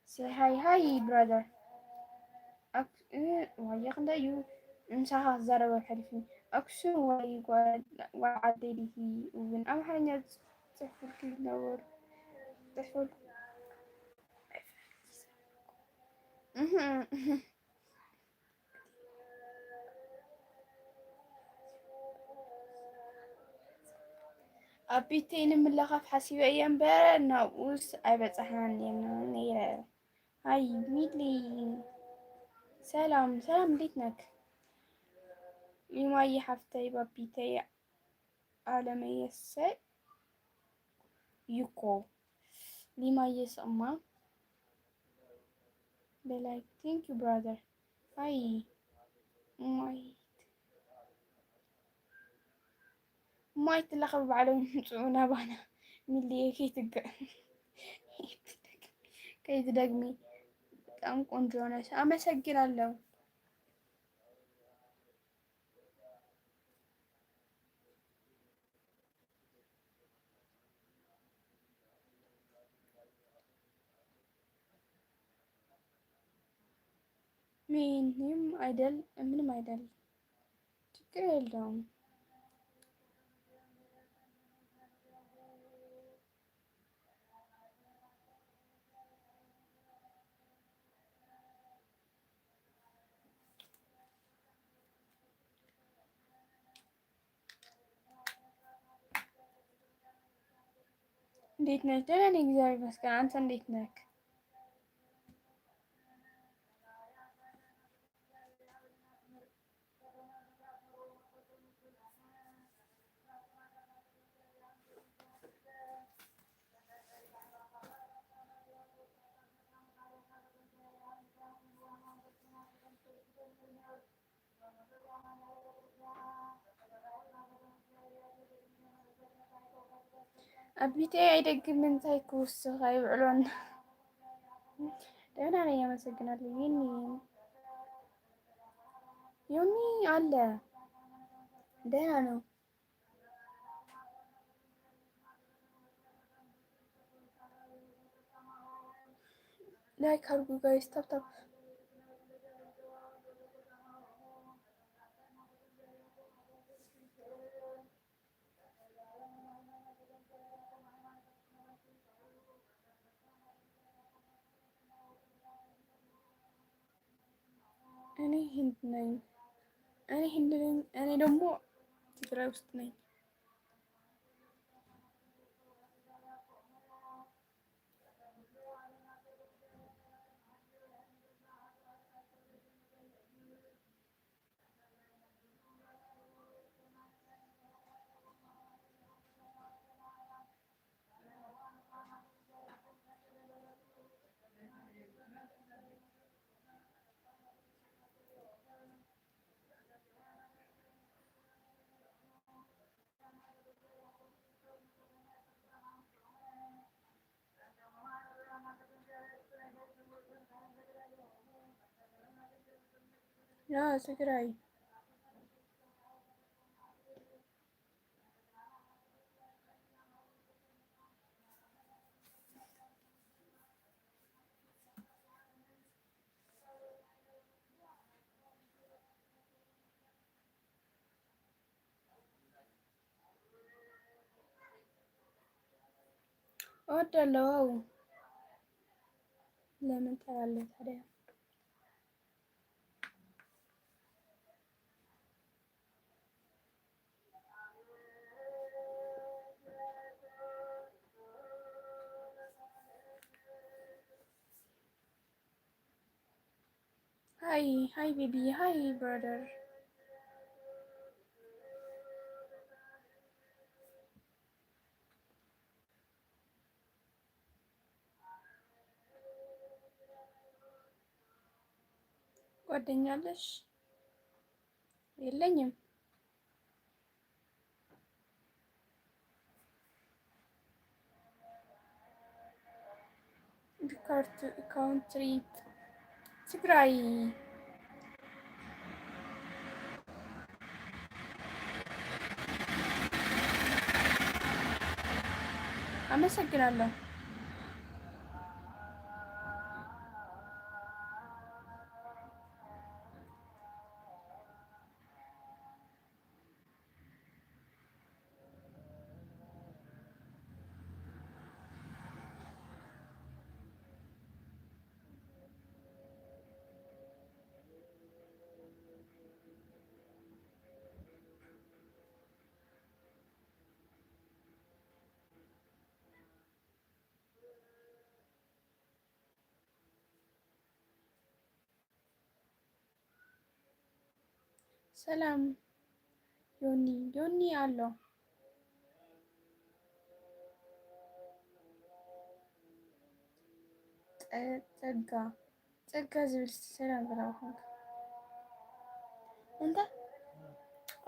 Say hi, hi, brother. ኣክ-፣ እ፣ ዋየ ክንደይ እዩ ምሳኻ ክዛረብ ኣብ ሓሊፍኒ። ኣክሱም ወይ ጓል፣ ጓል ዓደይ ዲኺ? እውን ኣምሓርኛ ጽሑፍልኪ ነበሩ። ጽሑፍልኪ። እህ፣ እህ። ኣብ ቤተይ ንምልኻፍ ሓሲበ እየ እምበር ናብኡስ ኣይበጻሕናን እየ ነይረ። ሃይ ሚሊ። ሰላም፣ ሰላም፣ እንዴት ነክ? ሊማየ ሓፍተይ፣ ባቢተይ፣ ዓለመየሰ ዩኮ። ሊማየ ስቕማ በላይ። Thank you, brother. ሃይ። ማይ፣ ማይ ትላኸብ ባዕሎም ይምጽኡ ናባና። ሚልየ ከይትግ-፣ ከይትደግሚ። በጣም ቆንጆ ነሽ። ኣመሰግናለሁ። ምንም አይደል፣ ምንም አይደል፣ ችግር የለውም። እንዴት ነሽ? ደህና ነኝ፣ እግዚአብሔር ይመስገን። አንተ እንዴት ነህ? ኣቢቴ ኣይደግምን፣ እንታይ ክውስኽ ኣይውዕሎን። ደህና ነኝ፣ አመሰግናለሁ። ዮኒ፣ ዮኒ አለ፣ ደህና ነው። ላይክ አድርጉ ጋይስ፣ ታፕ ታፕ። እኔ ህንድ ነኝ። እኔ ህንድ ነኝ። እኔ ደግሞ ትግራይ ውስጥ ነኝ። ያ ትግራይ። እወዳለሁ። አዎ። ለምን ትላለህ ታዲያ? Hi, hi, baby. Hi, brother. ጓደኛ አለሽ? የለኝም። ካርት-፣ ካውንትሪ ትግራይ። አመሰግናለሁ። ሰላም ዮኒ፣ ዮኒ ኣሎ። ጸ-፣ ጸጋ፣ ጸጋ ዝብል ሰላም በል ኣብ ኮንካ። እንተ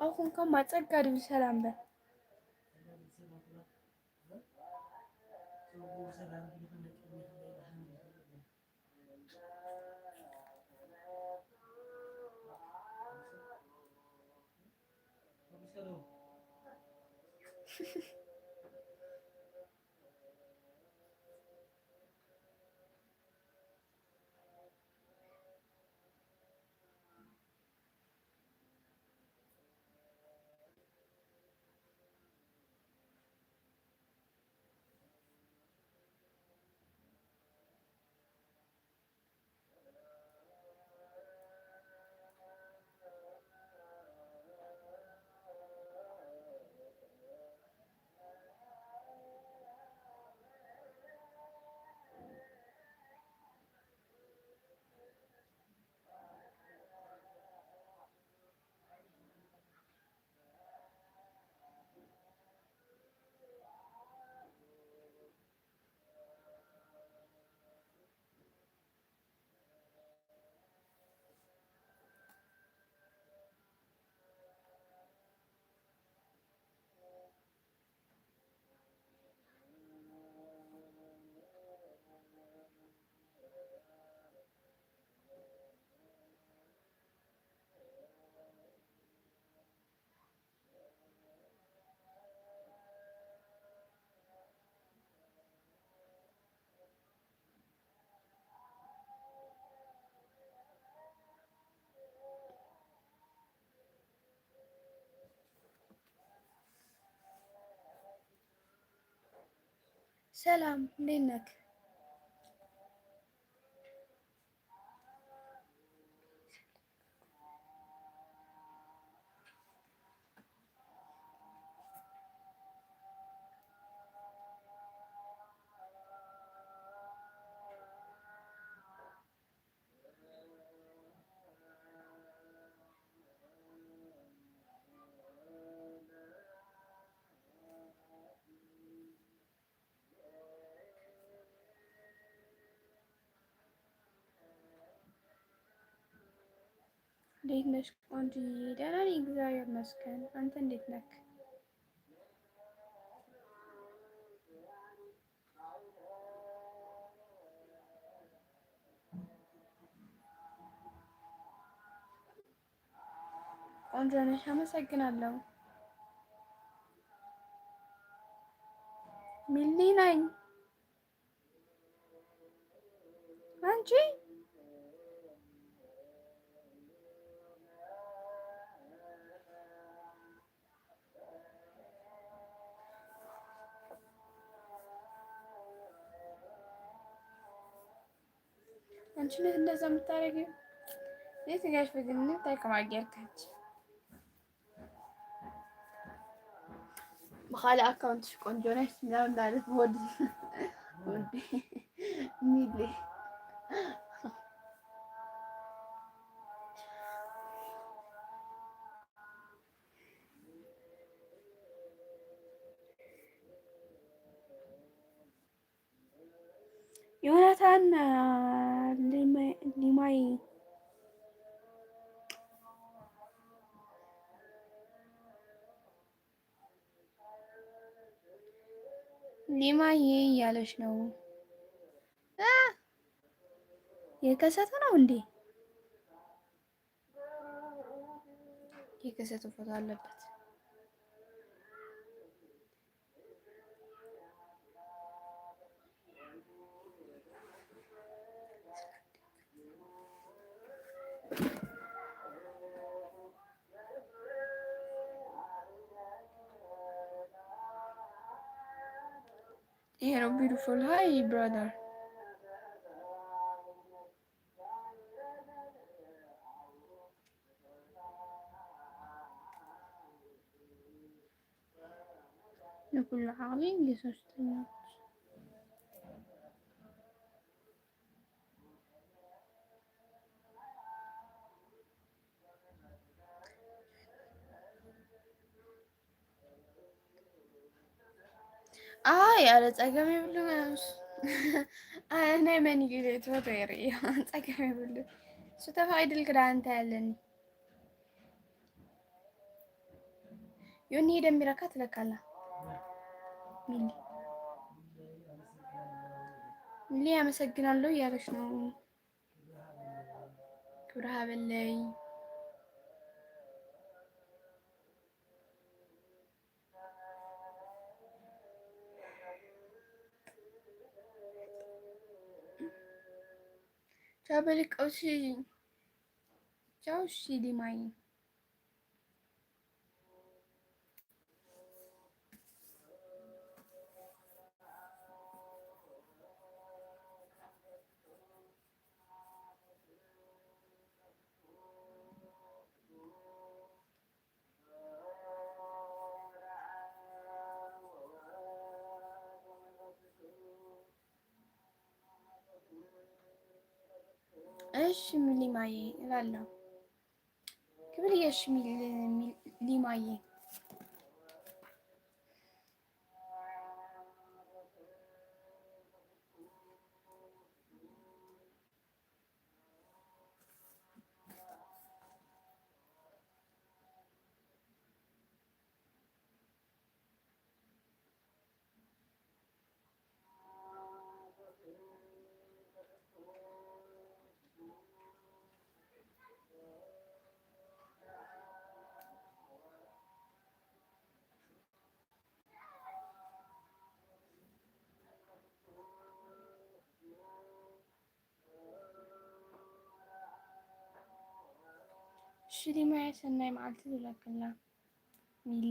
ኣብ ኮንካማ ጸጋ ድብል ሰላም በል። ሰላም፣ እንዴት ነክ? እንዴት ነሽ ቆንጆዬ? ደህና ነኝ፣ እግዚአብሔር ይመስገን። አንተ እንዴት ነክ? ቆንጆ ነሽ፣ አመሰግናለሁ። ሚሊ ነኝ። አንቺ አንቺ ነሽ እንደዛ የምታደርጊው? የት ጋሽ ብግን እንታይ ከማጌርካች? ብኻልእ ኣካውንትሽ ቆንጆ ነሽ ምናምን ማለት ወዲ ወዲ ሚሊ ዮናታን ሊማ- ሊማይ ሊማዬ እያለች ነው። አ! የከሰተ ነው እንዴ? የከሰተ ፎቶ አለበት። ይሄ ነው beautiful። Hi brother። ንኩሉ ዓቕሊ የሶስተኛዎች። ኣይ ኣረ ጸገም የብሉን። ኣይ ናይ መን እዩ ትፈትዎ የርኢ። ጸገም የብሉን። እሱ ተፋይድል ክዳ እንታይ ኣለኒ? ዮኒ ደሚራካ ትለካላ። ሚሊ ሚሊ አመሰግናለሁ እያለች ነው። ክብረ ሀበለይ ቻው በልቀውሲ ቻው። እሺ ዲማይ እሺ ሚሊ ማዬ እላለሁ። ክብር የሽ ሚሊ ማዬ። ሽሊማያ ሰናይ መዓልቲ ዝብለክላ ሚሊ።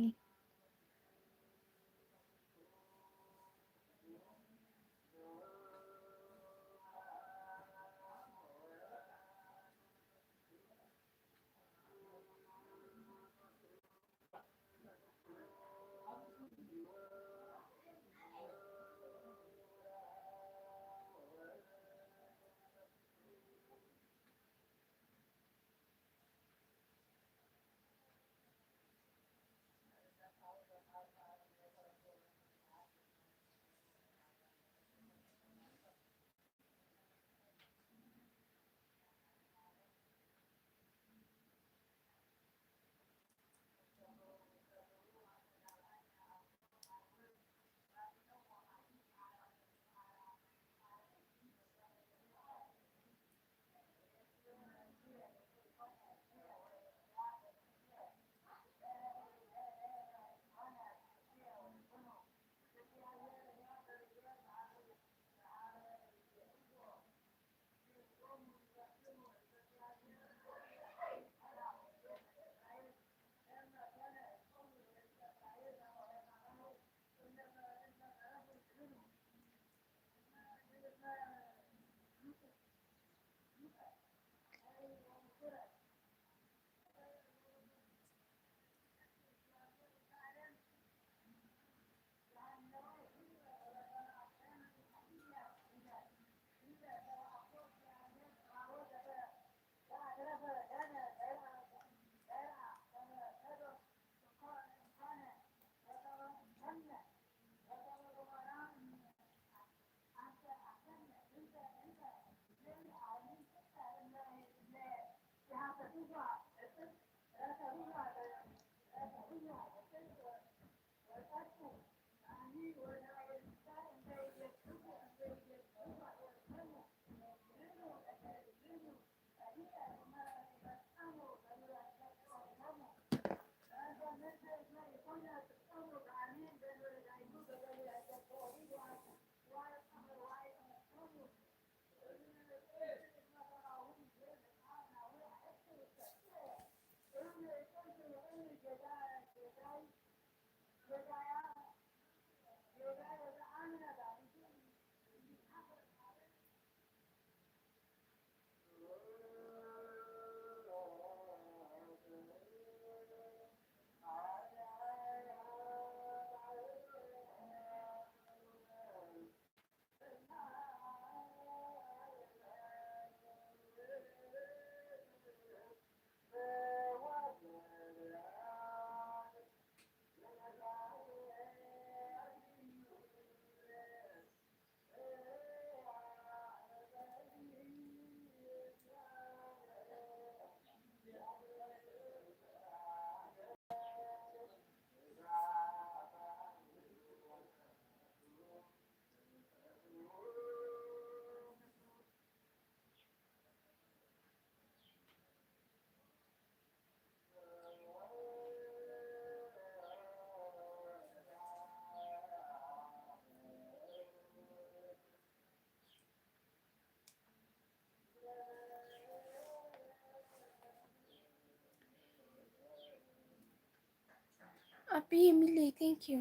ኣቢዬ ሚሌ፣ thank you።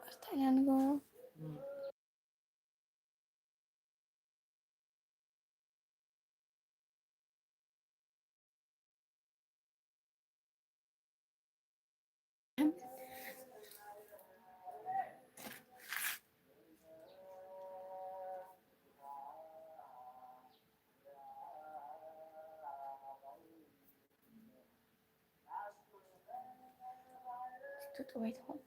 ኣርታ ኢና ንገብሮ። ትጥወይ ትኾን?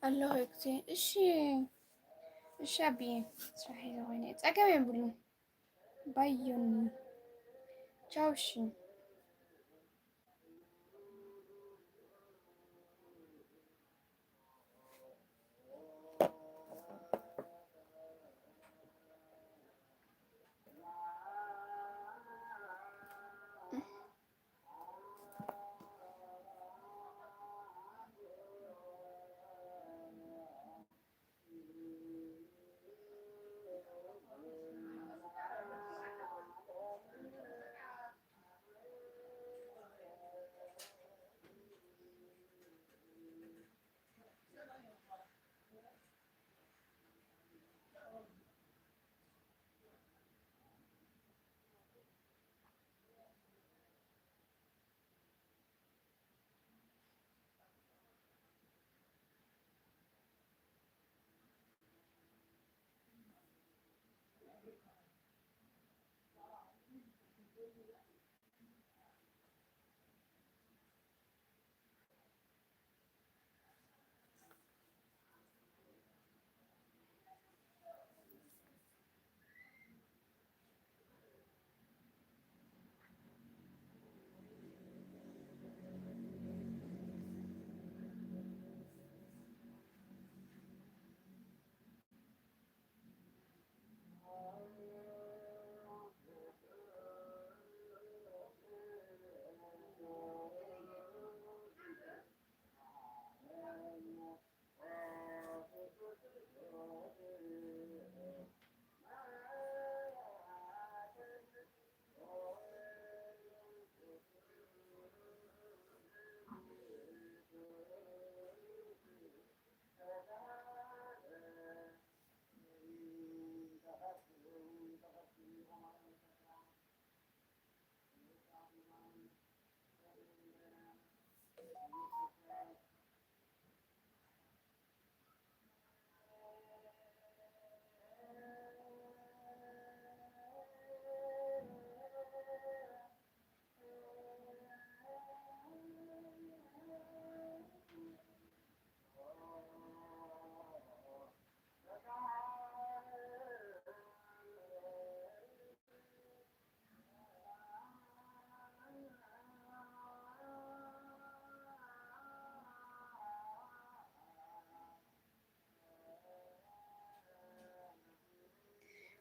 ኣለኹ እግዜ። እሺ፣ እሺ ኣቢየ፣ ስራሕ ኢለ ኮይነ ጸገም የብሉን። ባዮኒ። ቻው፣ እሺ።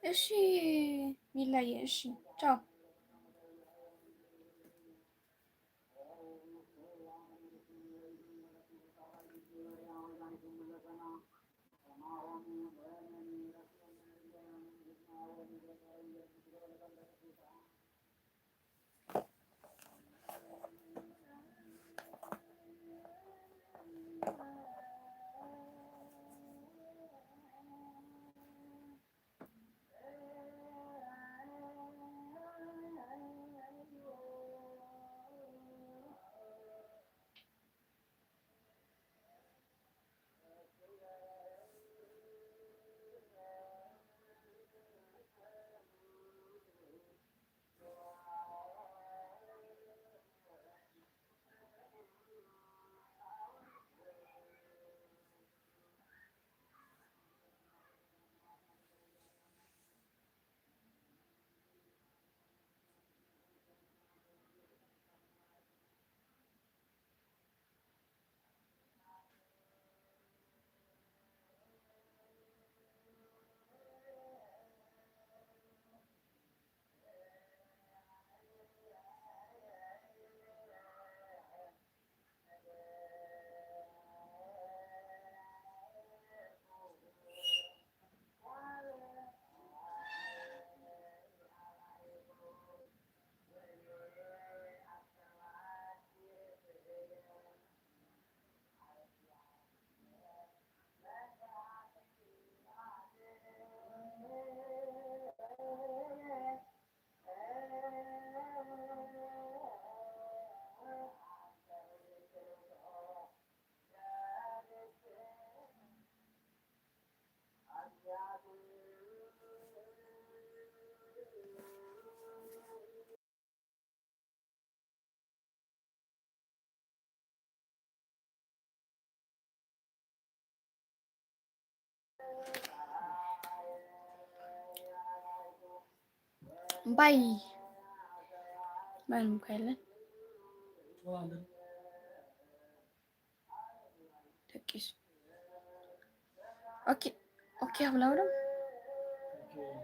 እሺ ሚላዬ፣ እሺ ቻው። እምባይ ማንም እኮ የለን። ደቂሱ። ኦኬ፣ ኦኬ፣ ኣብላ ብሎ።